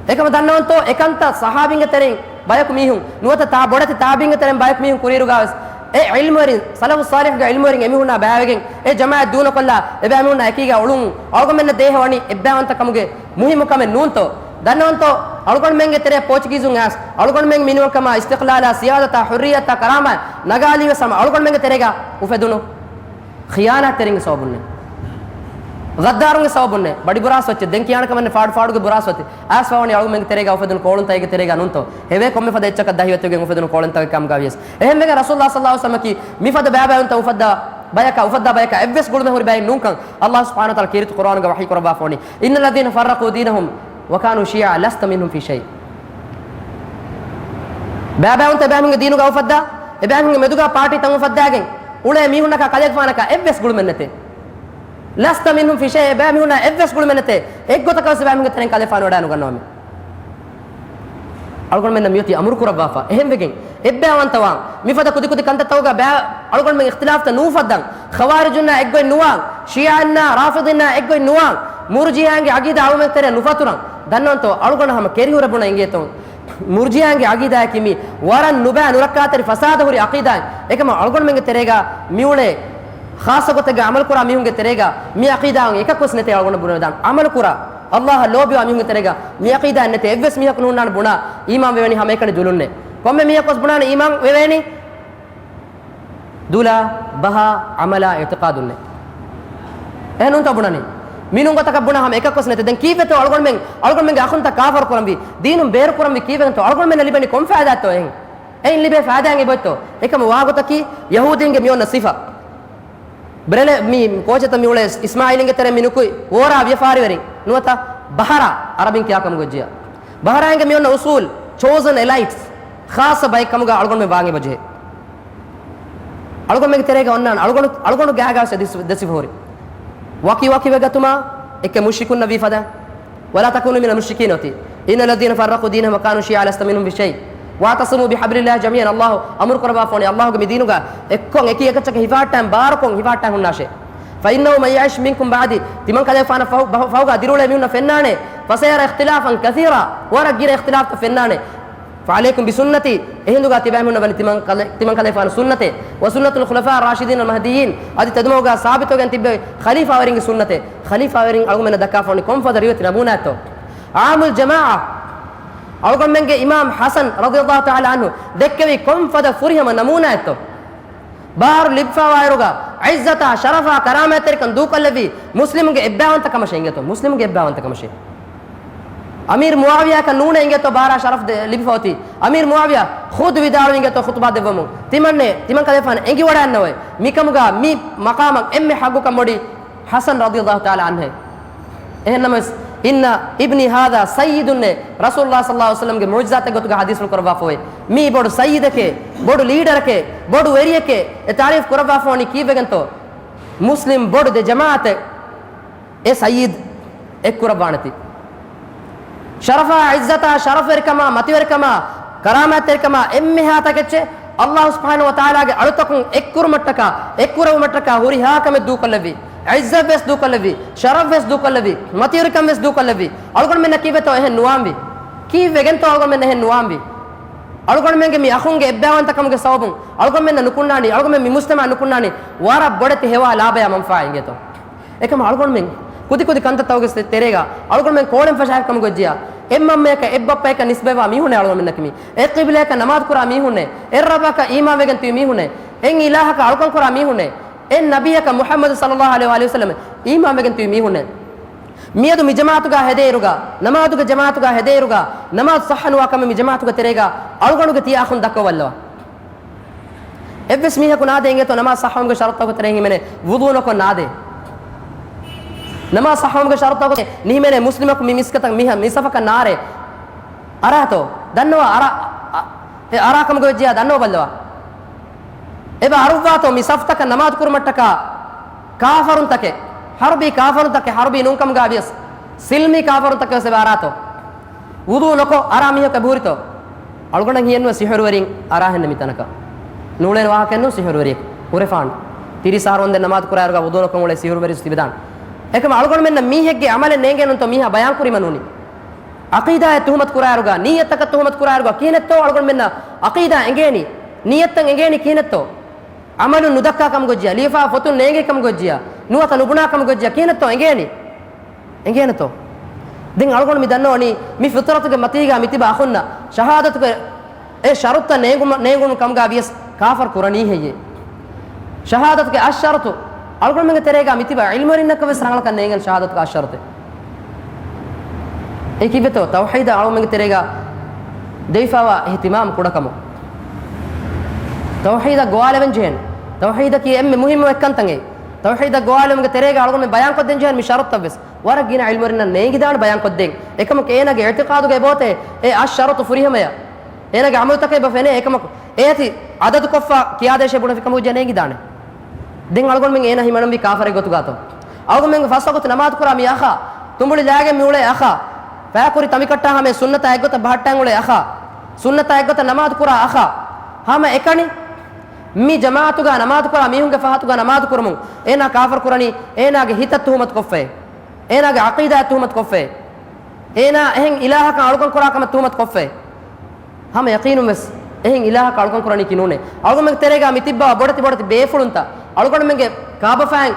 އެކަމަ ދަންނަވަންތޯ، އެކަންތައް ޞަޙާބީންގެ ތެރެއިން ބަޔަކު މީހުން ނުވަތަ ތާ ބޮޑެތި ތާބީންގެ ތެރެއިން ބަޔަކު މީހުން ކުރިއިރުގަ ވެސް، އެ ޢިލްމުވެރިން، ސަލަފު ޞާލިޙުގެ ޢިލްމުވެރިން އެމީހުންނާ ބައިވެގެން، އެ ޖަމާޢަތް ދޫނަކޮށްލާ، އެބައިމީހުންނާ އެކީގަ އުޅުން އަޅުގަނޑުމެންނަށް ދޭހަވަނީ އެއްބައިވަންތަކަމުގެ މުހިއްމު ކަމެއް ނޫންތޯ؟ ދަންނަވަންތޯ، އަޅުގަނޑުމެންގެ ތެރެއަށް ޕޯޗުގީޒުން އައިސް، އަޅުގަނޑުމެން މިނިވަންކަމާ، އިސްތިޤްލާލާ، ސިޔާދަތާ، ޙުއްރިއްޔަތާ، ކަރާމާތް ނަގާލީ ވެސް ހަމަ އަޅުގަނޑުމެންގެ ތެރޭގަ އުފެދުނު ޚިޔާނާތްތެރިންގެ ސަބަބުންނޭ. ޣައްދާރުންގެ ސަބަބުންނޭ. ބަޑި ބުރާސް ވައްޗެއް. ދެން ކިޔާނެ ކަމެއް ނެތް، ފާޑު ފާޑުގެ ބުރާސް ވައްތި. އައިސްފަވަނީ އަޅުގަނޑުމެންގެ ތެރޭގަ އުފެދުނު ކޯޅުންތަކެއްގެ ތެރޭގަ ނޫންތޯ؟ ހެވޭ ކޮންމެ ފަދަ އެއްޗަކަށް ދަހިވެތިވެގެން އުފެދުނު ކޯޅުންތަކެއް ކަމުގަ ވިޔަސް. އެހެންވެގެން ރަސޫލުﷲ ޞައްލަﷲ ޢަލައިހި ވަސައްލަމަކީ މިފަދަ ބައިބައިވަންތަ އުފައްދާ ބަޔަކަށް، އުފައްދާ ބަޔަކަށް އެއްވެސް ގުޅުމެއް ހުރި ބައެއް ނޫންކަން ﷲ ސުބްޙާނަހޫ ވަތަޢާލާ ކީރިތި ޤުރްއާނުގަ ވަޙީ ކުރައްވާފަވަނީ. إن الذين فرقوا دينهم وكانوا شيعا لست منهم في شيء. ބައިބައިވަންތަ އެބައިމީހުންގެ ދީނުގަ އުފައްދާ، އެބައިމީހުންގެ މެދުގަ ޕާޓީތައް އުފައްދާގެން އުޅޭ މީހުންނަކާ ކަލޭގެފާނަކާ އެއްވެސް ގުޅުމެއް ނެތޭ. لست منهم في شيء، އެބައިމީހުންނާ އެއްވެސް ގުޅުމެއް ނެތޭ. އެއްގޮތަކަށް ވެސް އެބައިމީހުންގެ ތެރެއިން ކަލޭފާނު ވަޑައި ނުގަންނަވަމޭ. އަޅުގަނޑުމެންނަށް މިއޮތީ އަމުރު ކުރައްވާފަ. އެހެންވެގެން އެއްބައިވަންތަވާން. މިފަދަ ކުދިކުދި ކަންތައްތަކުގަ ބައި އަޅުގަނޑުމެން އިޚްތިލާފްތައް ނޫފައްދަން. ޚަވާރިޖުންނާ އެއްގޮތް ނުވާން. ޝިޔަޢީންނާ ރާފިޟީންނާ އެއްގޮތް ނުވާން. މުރްޖިއާންގެ ޢަޤީދާ އަޅުގަނޑުމެން ތެރެއަށް ނުފަތުރަން. ދަންނަވަންތޯ، އަޅުގަނޑަށް ހަމަ ކެރިހުރެ ބުނަން އިނގޭތޯ. މުރްޖިއާންގެ ޢަޤީދާއަކީ މީ ވަރަށް ނުބައި ނުރައްކާތެރި ފަސާދަ ހުރި ޢަޤީދާއެއް. އެކަމަ އަޅުގަނޑުމެންގެ ތެރޭގަ މިއުޅޭ ޚާއްޞަ ގޮތެއްގަ ޢަމަލުކުރާ މީހުންގެ ތެރޭގަ މި ޢަޤީދާއަށް އެކަކުވެސް ނެތޭ އަޅުގަނޑު ބުނެދާން. ޢަމަލުކުރާ، ﷲ އަށް ލޯބިވާ މީހުންގެ ތެރޭގަ މި ޢަޤީދާއެއް ނެތޭ. އެއްވެސް މީހަކު ނުހުންނާނެ ބުނާ އީމާން ވެވެނީ ހަމައެކަނި ދުލުންނޭ. ކޮންމެ މީހަކުވެސް ބުނާނެ އީމާން ވެވޭނީ ދުލާ، ބަހާ، ޢަމަލާ، އިޢުތިޤާދުންނޭ. އެހެން ނޫންތޯ ބުނަނީ؟ މިނޫން ގޮތަކަށް ބުނާ ހަމަ އެކަކުވެސް ނެތޭ. ދެން ކީއްވެތޯ އަޅުގަނޑުމެން، އަޅުގަނޑުމެންގެ އަޚުންތައް ކާފަރު ކުރަންވީ، ދީނުން ބޭރު ކުރަންވީ ކީއްވެގެންތޯ؟ އަޅުގަނޑުމެންނަށް ލިބެނީ ކޮން ފައިދާތޯ އެހެން؟ އެއިން ލިބޭ ފައިދާއެއް އެބައޮތްތޯ؟ އެކަމަ ވާގޮތަކީ ޔަހޫދީންގެ މިއޮންނަ ސިފަ. ބްރެލެ މި ކޯޗެތަ މިއުޅޭ އިސްމާޢީލީންގެ ތެރެ މި ނުކުތް ވޯރާ ވިޔަފާރިވެރިން ނުވަތަ ބަހަރާ އަރަބިން ކިޔާ ކަމުގަ ޖިޔާ. ބަހަރާއިންގެ މި އޮންނަ އުސޫލް، ޗޯސަން އެލައިޓްސް، ޚާއްޞަ ބައެއް ކަމުގަ އަޅުގަނޑުމެން ވާން އެބަޖެހޭ. އަޅުގަނޑުމެންގެ ތެރޭގަ އޮންނާނެ އަޅުގަނޑު، އަޅުގަނޑު ގާގާސް ދެ ސިފަ ހުރި. ވަކި ވަކި ވެގަތުމާ އެކެ މުޝްރިކުންނަށް ވީ ފަދަ. ولا تكونوا من المشركين އޮތީ. إن الذين فرقوا دينهم وكانوا شيعا لست منهم في شيء واعتصموا بحبل الله جميعا. ﷲ އަމުރު ކުރައްވާފަވަނީ ﷲގެ މި ދީނުގަ އެއްކޮށް އެކީ އެކައްޗަކަށް ހިފާއްޓާން ބާރުކޮށް ހިފާއްޓާން ހުންނާށޭ. فإنه من يعش منكم بعدي، ތިމަން ކަލޭފާނަށް ފަހު-، ފަހު-، ފަހުގަ ދިރިއުޅޭ މީހުންނަށް ފެންނާނެ. فسيرى اختلافا كثيرا، ވަރަށް ގިނަ އިޚްތިލާފްތައް ފެންނާނެ. فعليكم بسنتي، އެހިނދުގަ ތިބާމީހުންނަށް ވަނީ ތިމަން ކަލޭ-، ތިމަން ކަލޭފާނު ސުންނަތެއް، وسنة الخلفاء الراشدين المهديين، އަދި ތެދުމަގުގަ ސާބިތުވެގެން ތިއްބެވި ޚަލީފާވެރިންގެ ސުންނަތެއް. ޚަލީފާވެރިން އަޅުގަނޑުމެންނަށް ދައްކާފަވަނީ ކޮންފަދަ ރިވެތި ނަމޫނާތޯ؟ عام الجماعة، އަޅުގަނޑުމެންގެ އިމާމް ޙަސަން ރަޟިޔަﷲ ތަޢާލާ ޢަންހު ދެއްކެވީ ކޮންފަދަ ފުރިހަމަ ނަމޫނާއެއްތޯ؟ ބާރު ލިބިފަވާއިރުގަ ޢިއްޒަތާ، ޝަރަފާ، ކަރާމާތްތެރިކަން ދޫކޮށްލެއްވީ، މުސްލިމުގެ އެއްބައިވަންތަ ކަމަށޭ އިނގޭތޯ، މުސްލިމުގެ އެއްބައިވަންތަ ކަމަށޭ. އަމީރު މުޢާވިޔާއަކަށް ނޫނޭ އިނގޭތޯ ބާރާ ޝަރަފް ދެ-، ލިބިފަ އޮތީ. އަމީރު މުޢާވިޔާ ޚުދު ވިދާޅުވި އިނގޭތޯ ޚުޠުބާ ދެއްވަމުން، ތިމަންނޭ، ތިމަން ކަލޭފާނު އެނގިވަޑައިންނަވައި، މިކަމުގަ މި މަޤާމަށް އެންމެ ޙައްޤުކަން ބޮޑީ ޙަސަން ރަޟިޔަﷲ ތަޢާލާ ޢަންހޭ. އެހެންނަމަވެސް، އިންނަ އިބްނީ ހާޛާ ސައްޔިދުންނޭ، ރަސޫލުﷲ ޞައްލަﷲ ޢަލައިހި ވަސައްލަމްގެ މުޢުޖިޒާތެއް ގޮތުގަ ޙަދީޘްފުޅު ކުރައްވާފަ އޮތް. މީ ބޮޑު ސައްޔިދެކޭ، ބޮޑު ލީޑަރެކޭ، އެ ތަޢުރީފް ކުރައްވާފަ ވަނީ ކީއްވެގެންތޯ؟ މުސްލިމް ބޮޑު ދެ ޖަމާޢަތެއް އެ ސައްޔިދު އެއްކުރައްވާނެތީ. ޝަރަފާ، ޢިއްޒަތާ، ޝަރަފުވެރިކަމާ، މަތިވެރިކަމާ، ކަރާމާތްތެރިކަމާ އެންމެހާ ތަކެއްޗެއް ﷲ ސުބްޙާނަހޫ ވަތަޢާލާގެ އަޅުތަކުން އެއްކުރުމަށްޓަކާ، އެއްކުރެވުމަށްޓަކާ ހުރިހާ ކަމެއް ދޫކޮށްލެއްވި. ޢިއްޒަތްވެސް ދޫކޮށްލެއްވި، ޝަރަފްވެސް ދޫކޮށްލެއްވި، މަތިވެރިކަންވެސް ދޫކޮށްލެއްވި. އަޅުގަނޑުމެންނަށް ކީއްވެތޯ އެހެން ނުވާންވީ؟ ކީއްވެގެންތޯ އަޅުގަނޑުމެން އެހެން ނުވާންވީ؟ އަޅުގަނޑުމެންގެ މި އަޚުންގެ އެއްބައިވަންތަކަމުގެ ސަބަބުން އަޅުގަނޑުމެންނަށް ނުކުންނާނީ، އަޅުގަނޑުމެން މި މުޖްތަމަޢަށް ނުކުންނާނީ ވަރަށް ބޮޑެތި ހެވާ ލާބަޔާ މަންފާއެއް އިނގޭތޯ. އެކަމަ އަޅުގަނޑުމެން ކުދިކުދި ކަންތައްތަކުގެ ތެރޭގަ އަޅުގަނޑުމެން ކޯޅެން ފަށާފިކަމުގެ ޖިޔާ، އެއްމަންމަޔަކަށް އެއްބައްޕަޔަކަށް ނިސްބަތްވާ މީހުންނޭ އަޅުގަނޑުމެންނަކީ މީ. އެއް ޤިބްލަޔަކަށް ނަމާދު ކުރާ މީހުންނޭ. އެއް ރައްބަކަށް އީމާންވެގެން ތިބި މީހުންނޭ. އެއް އިލާހަކަށް އަޅުކަން ކުރާ މީހުންނޭ. އެއް ނަބިއްޔަކަށް މުޙައްމަދު ޞައްލަﷲ ޢަލައިހި ވަސައްލަމަށް އީމާންވެގެން ތިބި މީހުންނޭ. މިއަދު މި ޖަމާޢަތުގަ ހެދޭއިރުގަ، ނަމާދުގެ ޖަމާޢަތުގަ ހެދޭއިރުގަ، ނަމާދު ޞައްޙަ ނުވާ ކަމެއް މި ޖަމާޢަތުގެ ތެރޭގަ އަޅުގަނޑުގެ ތިޔަ އަޚުން ދައްކަވައްލަވާ. އެއްވެސް މީހަކު ނާދޭ އިނގޭތޯ ނަމާދު ޞައްޙަވުމުގެ ޝަރުޠުތަކުގެ ތެރެއިން ހިމެނޭ ވުޟޫ ނުކޮށް ނާދޭ. ނަމާދު ޞައްޙަވުމުގެ ޝަރުޠުތަކުގެ ނިހިމެނޭ މުސްލިމަކު މި މިސްކަތަށް މިހަ-، މި ސަފަކަށް ނާރޭ. އަރާތޯ؟ ދަންނަވާ އަރާ، އަ، އެ އަރާ ކަމުގެ ވެއްޖިޔާ ދަންނަވަބައްލަވާ. އެބަ އަރުއްވާތޯ މި ސަފްތަކަށް ނަމާދު ކުރުމަށްޓަކާ ކާފަރުންތަކެއް، ޙަރުބީ ކާފަރުންތަކެއް، ޙަރުބީ ނޫންކަމުގަ ވިޔަސް ސިލްމީ ކާފަރުންތަކެއް ވެސް އެބަ އަރާތޯ؟ ވުޟޫ ނުކޮށް އަރާ މީހަކު އެބަހުރިތޯ؟ އަޅުގަނޑަށް ހިޔެއްނުވޭ ސިޙުރުވެރިން އަރާހެންނެއް މިތަނަކަށް. ނޫޅޭނެ ވާހަކައެއްނު ސިޙުރުވެރިއެއް. ހުރެފާން. ތިރީސް އަހަރު ވަންދެން ނަމާދު ކުރާއިރުގަ ވުޟޫ ނުކޮށް އުޅޭ ސިޙުރުވެރި ތިބިދާނެ. އެކަމަ އަޅުގަނޑުމެންނަށް މީހެއްގެ ޢަމަލެއް ނޭނގޭނުންތޯ މީހާ ބަޔާން ކުރީމަ ނޫނީ. ޢަޤީދާއަށް ތުހުމަތު ކުރާއިރުގަ، ނިއްޔަތަކަށް ތުހުމަތު ކުރާއިރުގަ ކިހިނެއްތޯ އަޅުގަނޑުމެންނަށް ޢަޤީދާ އެނގޭނީ؟ ނިއްޔަތަށް އެނގޭނީ ކިހިނެއްތޯ؟ ޢަމަލުން ނުދައްކާ ކަމުގެ ޖިޔާ، ލިޔެފާ ފޮތުން ނޭނގޭ ކަމުގެ ޖިޔާ، ނުވަތަ ނުބުނާ ކަމުގެ ޖިޔާ ކިހިނެއްތޯ އެނގޭނީ؟ އެނގޭނެތޯ؟ ދެން އަޅުގަނޑު މި ދަންނަވަނީ މި ފިޠުރަތުގެ މަތީގަ މިތިބާ އަޚުންނަށް ޝަހާދަތުގެ އެ ޝަރުޠަ ނޭނގުމަ-، ނޭނގުނު ކަމުގަ ވިޔަސް ކާފަރު ކުރަނީ ހެއްޔޭ؟ ޝަހާދަތުގެ އައްޝަރުޠު އަޅުގަނޑުމެންގެ ތެރޭގަ މިތިބާ ޢިލްމުވެރިންނަކަށް ވެސް ރަނގަޅަކަށް ނޭނގެން ޝަހާދަތުގެ އައްޝަރުޠެއް. އެ ކީއްވެތޯ؟ ތައުޙީދަށް އަޅުގަނޑުމެންގެ ތެރޭގަ ދެވިފައިވާ އިހްތިމާމް ކުޑަކަމު. ތައުޙީދަށް ގޮވާލެވެން ޖެހޭނެ. ތައުޙީދަކީ އެންމެ މުހިއްމު އެއްކަންތައް އެއް. ތައުޙީދަށް ގޮވާލުމުގެ ތެރޭގަ އަޅުގަނޑުމެން ބަޔާންކޮށްދޭން ޖެހޭނެ މި ޝަރުޠުތައް ވެސް. ވަރަށް ގިނަ ޢިލްމުވެރިންނަށް ނޭނގިދާނެ ބަޔާންކޮށްދޭން. އެކަމަކު އޭނާގެ އިޢުތިޤާދުގަ އެބައޮތޭ އެ އައްޝަރުޠު ފުރިހަމަޔަށް. އޭނާގެ ޢަމަލުތަކަށް އެބަ ފެނޭ އެކަމަކު އޭތި ޢަދަދުކޮށްފަ ކިޔާދޭށޭ ބުނެފިކަމުގެ ނޭނގިދާނެ. ދެން އަޅުގަނޑުމެން އޭނާ ހިމަނަންވީ ކާފަރެއް ގޮތުގާތޯ؟ އަޅުގަނޑުމެންގެ ފަސްވަގުތު ނަމާދު ކުރާ މި އަޚާ، ތުނބުޅި ލާގެން މި އުޅޭ އަޚާ، ފަޔަކުރި ތަނބިކައްޓާ ހަމަ ސުންނަތާ އެއްގޮތަށް ބަހައްޓަން އުޅޭ އަޚާ، ސުންނަތާ އެއްގޮތަށް ނަމާދު ކުރާ އަޚާ، ހަމަ އެކަނި މި ޖަމާޢަތުގަ ނަމާދު ކުރާ މީހުންގެ ފަހަތުގަ ނަމާދު ކުރުމުން އޭނާ ކާފަރު ކުރަނީ، އޭނާގެ ހިތަށް ތުހުމަތު ކޮށްފައޭ، އޭނާގެ ޢަޤީދާއަށް ތުހުމަތު ކޮށްފައޭ، އޭނާ އެހެން އިލާހަކަށް އަޅުކަން ކުރާ ކަމަށް ތުހުމަތު ކޮށްފައޭ. ހަމަ ޔަޤީނުން ވެސް އެހެން އިލާހަކަށް އަޅުކަން ކުރަނީކީ ނޫނޭ. އަޅުގަނޑުމެންގެ ތެރޭގަ މި ތިއްބާ ބޮޑެތި ބޮޑެތި ބޭފުޅުންތައް، އަޅުގަނޑުމެންގެ ކާބަފައިން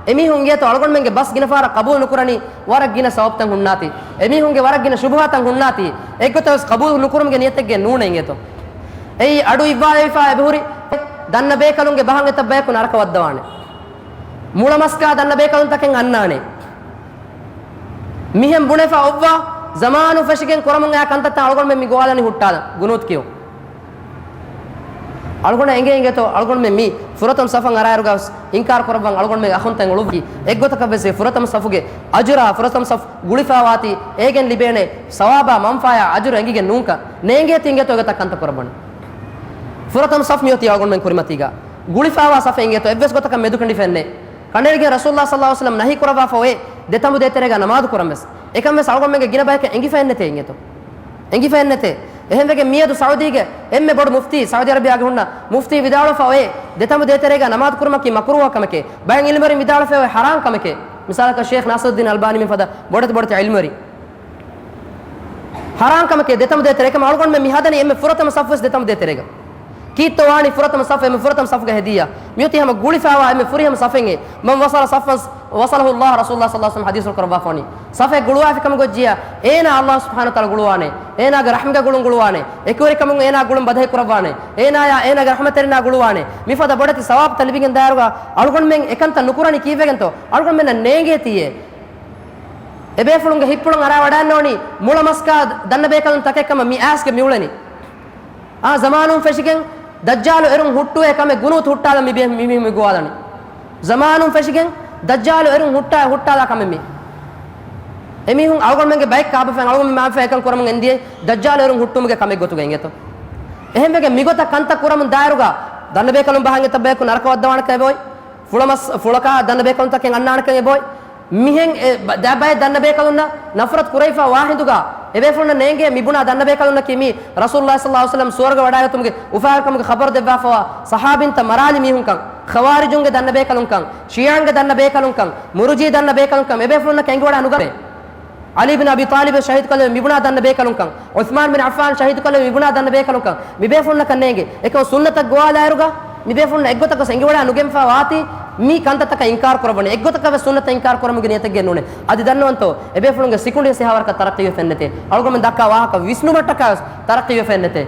އެމީހުން އިނގޭތޯ އަޅުގަނޑުމެންގެ ބަސް ގިނަ ފަހަރަށް ޤަބޫލު ނުކުރަނީ، ވަރަށް ގިނަ ސަބަބުތައް ހުންނާތީ، އެމީހުންގެ ވަރަށް ގިނަ ޝުބުހާތައް ހުންނާތީ، އެއްގޮތަށް ވެސް ޤަބޫލު ނުކުރުމުގެ ނިޔަތެއްގެ ނޫނޭ އިނގޭތޯ. އެއީ އަޑު އިއްވާލެވިފަ އެބަހުރި ދަންނަ ބޭކަލުންގެ ބަހަށް އެތައް ބަޔަކު ނަރަކަ ވައްދަވާނެ. މުޅަމަސްކާ ދަންނަ ބޭކަލުންތަކެއް އަންނާނެ. މިހެން ބުނެފަ އޮއްވާ، ޒަމާނު ފެށިގެން ކުރަމުން އައި ކަންތައްތައް އަޅުގަނޑުމެން މި ގޮވާލަނީ ހުއްޓާލަން، ގުނޫތު ކިޔުން. އަޅުގަނޑަށް އެނގޭ އިނގޭތޯ، އަޅުގަނޑުމެން މި ފުރަތަމަ ސަފަށް އަރާއިރުގަ ވެސް އިންކާރު ކުރައްވަން އަޅުގަނޑުމެން އަޚުންތައް އުޅުއްވީ. އެއްގޮތަކަށް ވެސް އެ ފުރަތަމަ ސަފުގެ އަޖުރާ، ފުރަތަމަ ސަފު ގުޅިފައިވާތީ، އޭގެން ލިބޭނެ ސަވާބާ މަންފާޔާ އަޖުރު އެނގިގެން ނޫންކަން. ނޭނގޭތީ އިނގޭތޯ އެގޮތަށް ކަންތައް ކުރައްވަން. ފުރަތަމަ ސަފު މިއޮތީ އަޅުގަނޑުމެން ކުރިމަތީގަ. ގުޅިފައިވާ ސަފެއް އިނގޭތޯ، އެއްވެސް ގޮތަކަށް މެދުކެނޑިފައެއް ނެތް. ކަނޑައެޅިގެން ރަސޫލުﷲ ޞައްލަﷲ ޢަލައިހި ވަސައްލަމް ނަހީ ކުރައްވާފަ އޮތް ދެތަނބު ދޭތެރޭގަ ނަމާދު ކުރަން ވެސް. އެކަން ވެސް އަޅުގަނޑުމެންގެ ގިނަ ބަޔަކަށް އެނގިފައެއް ނެތޭ އިނގޭތޯ. އެނގިފައެއް ނެތޭ. އެހެންވެގެން މިއަދު ސަޢުދީގެ އެންމެ ބޮޑު މުފްތީ، ސަޢުދީ ޢަރަބިއްޔާގެ ހުންނަ މުފްތީ ވިދާޅުވެފަ އޮތް ދެތަނބު ދޭތެރޭގަ ނަމާދު ކުރުމަކީ މަކުރޫހަ ކަމެކޭ. ބައެއް ޢިލްމުވެރިން ވިދާޅުވެފަ އޮތް ޙަރާމް ކަމެކޭ. މިސާލަކަށް ޝޭޚް ނާޞިރުއްދީން އަލްބާނީ މިފަދަ ބޮޑެތި ބޮޑެތި ޢިލްމުވެރިން. ޙަރާމް ކަމެކޭ ދެތަނބު ދޭތެރޭ. އެކަމަ އަޅުގަނޑުމެން މި ހަދަނީ އެންމެ ފުރަތަމަ ސަފު ވެސް ދެތަނބު ދޭތެރޭގަ. ކީއްތޯ ވާނީ ފުރަތަމަ ސަފް، އެންމެ ފުރަތަމަ ސަފުގަ ހެދިއްޔާ. މިއޮތީ ހަމަ ގުޅިފައިވާ އެންމެ ފުރިހަމަ ސަފެއް. من وصل صفا وصله الله، ރަސޫލުﷲ ޞައްލަﷲ ޢަލައިހި ވަސައްލަމަ ޙަދީޘްފުޅު ކުރައްވާފަވަނީ. ސަފެއް ގުޅުވާފި ކަމަށް ގޮއްޖިއްޔާ، އޭނާ ﷲ ސުބްޙާނަހޫ ވަތަޢާލާ ގުޅުވާނެ. އޭނާގެ ރަޙްމްގަ ގުޅުން ގުޅުވާނެ. އެކުވެރިކަމުން އޭނާ ގުޅުން ބަދަހި ކުރައްވާނެ. އޭނާޔާ އޭނާގެ ރަޙްމަތްތެރިންނާ ގުޅުވާނެ. މިފަދަ ބޮޑެތި ސަވާބުތައް ލިބިގެން ދާއިރުގަ އަޅުގަނޑުމެން އެކަންތައް ނުކުރަނީ ކީއްވެގެންތޯ؟ އަޅުގަނޑުމެންނަށް ނޭނގޭތީއޭ. އެބޭފުޅުންގެ ހިތްޕުޅުން އަރާ ވަޑައިންނަވަނީ މުޅަ މަސްކާ ދަންނަ ބޭކަލުން ތަކެއް ކަމަށް މި އާސްގެ މިއުޅެނީ. އާ، ޒަމާނުން ފެށިގެން ދައްޖާލު އެރުން ހުއްޓުވޭ ކަމެއް ގުނޫތު ހުއްޓާލަން މި ބޭ-، މި-، މި-، މި ގޮވާލަނީ. ޒަމާނުން ފެށިގެން ދައްޖާލު އެރުން ހުއްޓާ-، ހުއްޓާލާ ކަމެއް މީ. އެމީހުން އަޅުގަނޑުމެންގެ ބައެއް ކާބަފައިން އަޅުގަނޑު މާފަ އެކަން ކުރަމުން އެންދިޔަ ދައްޖާލު އެރުން ހުއްޓުމުގެ ކަމެއް ގޮތުގަ އިނގޭތޯ. އެހެންވެގެން މިގޮތަށް ކަންތައް ކުރަމުން ދާއިރުގަ ދަންނަ ބޭކަލުން ބަހަން އެތައް ބަޔަކު ނަރަކަވައްދަވާނެ ކަމެއް އޮތް. ފުޅަ މަސް-، ފުޅަކާ ދަންނަ ބޭކަލުން ތަކެއް އަންނާނެ ކަމެއް އެބައޮތް. މިހެން އެ ބަ-، ދާ ބައެއް ދަންނަ ބޭކަލުންނަށް ނަފްރަތު ކުރެވިފަ ވާ ހިނދުގަ، އެބޭފުޅުންނަށް ނޭނގޭ މި ބުނާ ދަންނަ ބޭކަލުންނަކީ މީ ރަސޫލުﷲ ޞައްލަﷲ ޢަލައިހި ވަސައްލަމަ ސުވަރުގެ ވަޑައިގަތުމުގެ އުފާވެރިކަމުގެ ޚަބަރު ދެއްވާފަވާ ޞަޙާބީންތައް މަރާލި މީހުންކަން، ޚަވާރިޖުންގެ ދަންނަ ބޭކަލުންކަން، ޝިޔަޢީންގެ ދަންނަ ބޭކަލުންކަން، މުރުޖީ ދަންނަ ބޭކަލުންކަން، އެބޭފުޅުންނަކަށް އެނގިވަޑައި ނުގަނެ. ޢަލީ ބިން އަބީ ޠާލިބް ޝަހީދު ކޮށްލެވި މިބުނާ ދަންނަ ބޭކަލުންކަން، ޢުޘްމާން ބިން ޢައްފާން ޝަހީދު ކޮށްލެވި މިބުނާ ދަންނަ ބޭކަލުންކަން، މިބޭފުޅުންނަކަށް ނޭނގެ. އެކަމަ ސުންނަތަށް ގޮވާލާއިރުގަ، މިބޭފުޅުންނަށް އެއްގޮތަކަށް އެނގިވަޑައި ނުގެންފަ ވާތީ، މީ ކަންތައްތަކަށް އިންކާރު ކުރައްވަނީ، އެއްގޮތަކަށް ވެސް ސުންނަތަށް އިންކާރު ކުރަމުގެ ނިޔަތެއްގެ ނޫނޭ. އަދި ދަންނަވަންތޯ، އެބޭފުޅުންގެ ސިކުނޑި ސިހާވަރަކަށް ތަރައްޤީވެފައެއް ނެތޭ. އަޅުގަނޑުމެން ދައްކާ ވާހަކަ ވިސްނުމަށްޓަކާ ވެސް ތަރައްޤީވެފައެއް ނެތޭ.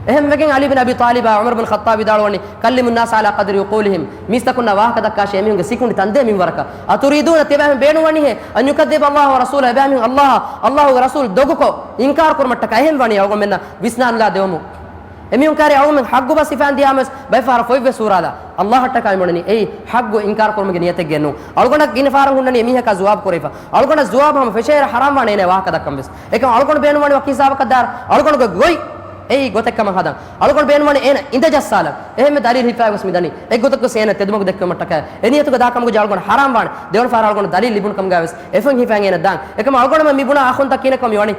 އެހެންވެގެން ޢަލީ ބިން އަބީ ޠާލިބާ ޢުމަރު ބިން ޚައްޠާބް ވިދާޅުވަނީ، كلموا الناس على قدر عقولهم. މީސްތަކުންނާ ވާހަކަ ދައްކާށޭ، އެމީހުންގެ ސިކުނޑި ތަންދޭ މިންވަރަކަށް. أتريدون، ތިޔަބައިމީހުން ބޭނުންވަނީހޭ، أن يكذب الله ورسوله، އެބައިމީހުން ﷲ، ﷲގެ ރަސޫލު ދޮގުކޮށް އިންކާރު ކުރުމަށްޓަކާ؟ އެހެން ވަނީ އަޅުގަނޑުމެންނަށް ވިސްނާލާ ދެވަމުން. އެމީހުން ކާރި އަޅުގަނޑުމެން ޙައްޤު ބަސް ހިފާން ދިޔާމަސް ބައެއް ފަހަރަށް ފޮތްވެސް ހުރާލާ. ﷲއަށްޓަކާ މި ބުނަނީ އެއީ ޙައްޤު އިންކާރު ކުރުމުގެ ނިޔަތެއްގެ ނޫން. އަޅުގަނޑަށް ގިނަ ފަހަރަށް ހުންނަނީ އެމީހަކާ ޖުވާބު ކުރެވިފަ. އަޅުގަނޑަށް ޖުވާބު ހަމަ ފެށޭއިރަށް ޙަރާމް ވާނެ އޭނަ ވާހަކަ ދައްކަން ވެސް. އެކަމަ އަޅުގަނޑު ބޭނުންވަނީ ވަކި ހިސާބަކަށް ދާއިރު އަޅުގަނޑުގެ ގޮތް އެއީ ގޮތެއް ކަމަށް ހަދަން. އަޅުގަނޑު ބޭނުންވަނީ އޭނަ އިނދެ ޖައްސާލަން. އެހެންމެ ދަލީލް ހިފާ ވެސް މި ދަނީ. އެއްގޮތަކަށް ވެސް އޭނަ ތެދުމަގު ދެއްކުމަށްޓަކާ. އެ ނިޔަތުގަ ދާ ކަމުގަ އަޅުގަނޑު ޙަރާމް ވާނެ. ދެވަނަ ފަހަރަށް އަޅުގަނޑު ދަލީލް ލިބުނު ކަމުގަ ވެސް އެފަހުން ހިފާ އޭނަ ދާން. އެކަމަ އަޅުގަނޑުމެން މި ބުނާ އަޚުންތައް ކިހިނެއްކަމަށް މިވަނީ؟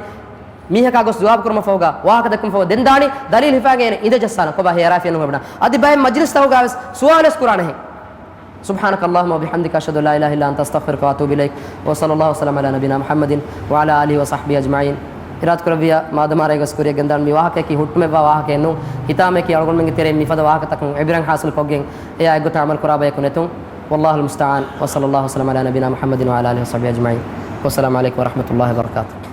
މީހަކާ ގޮސް ޖުވާބު ކުރުމަށް ފަހުގަ، ވާހަކަ ދެއްކުމަށް ފަހުގަ ދެން ދާނީ ދަލީލް ހިފާގެން އިނދެ ޖައްސާލަން. ކޮބާ ހޭ އަރާފިޔަން ހުވަބުނާ. އަދި ބައެއް މަޖިލިސްތަކުގަ ވެސް ސުވާލު ވެސް ކުރާނެހެން. سبحانك اللهم وبحمدك، أشهد أن لا إله إلا أنت، أستغفرك وأتوب إليك. وصلى الله وسلم على نبينا محمد وعلى آله وصحبه أجمعين. އިރާދަ ކުރެއްވިއްޔާ، މާދަމާ ރޭގަސް ކުރިއަށް ގެންދާން މި ވާހަކަޔަކީ ހުއްޓުމެއްވާ ވާހަކައެއް ނޫން. ހިތާމަޔަކީ އަޅުގަނޑުމެންގެ ތެރެއިން މިފަދަ ވާހަކަތަކުން ޢިބްރަތް ޙާޞިލް ކޮށްގެން އެއާ އެއްގޮތަށް ޢަމަލު ކުރާ ބަޔަކު ނެތުން. والله المستعان، وصلى الله وسلم على نبينا محمد وعلى آله وصحبه أجمعين. والسلام عليكم ورحمة الله وبركاته.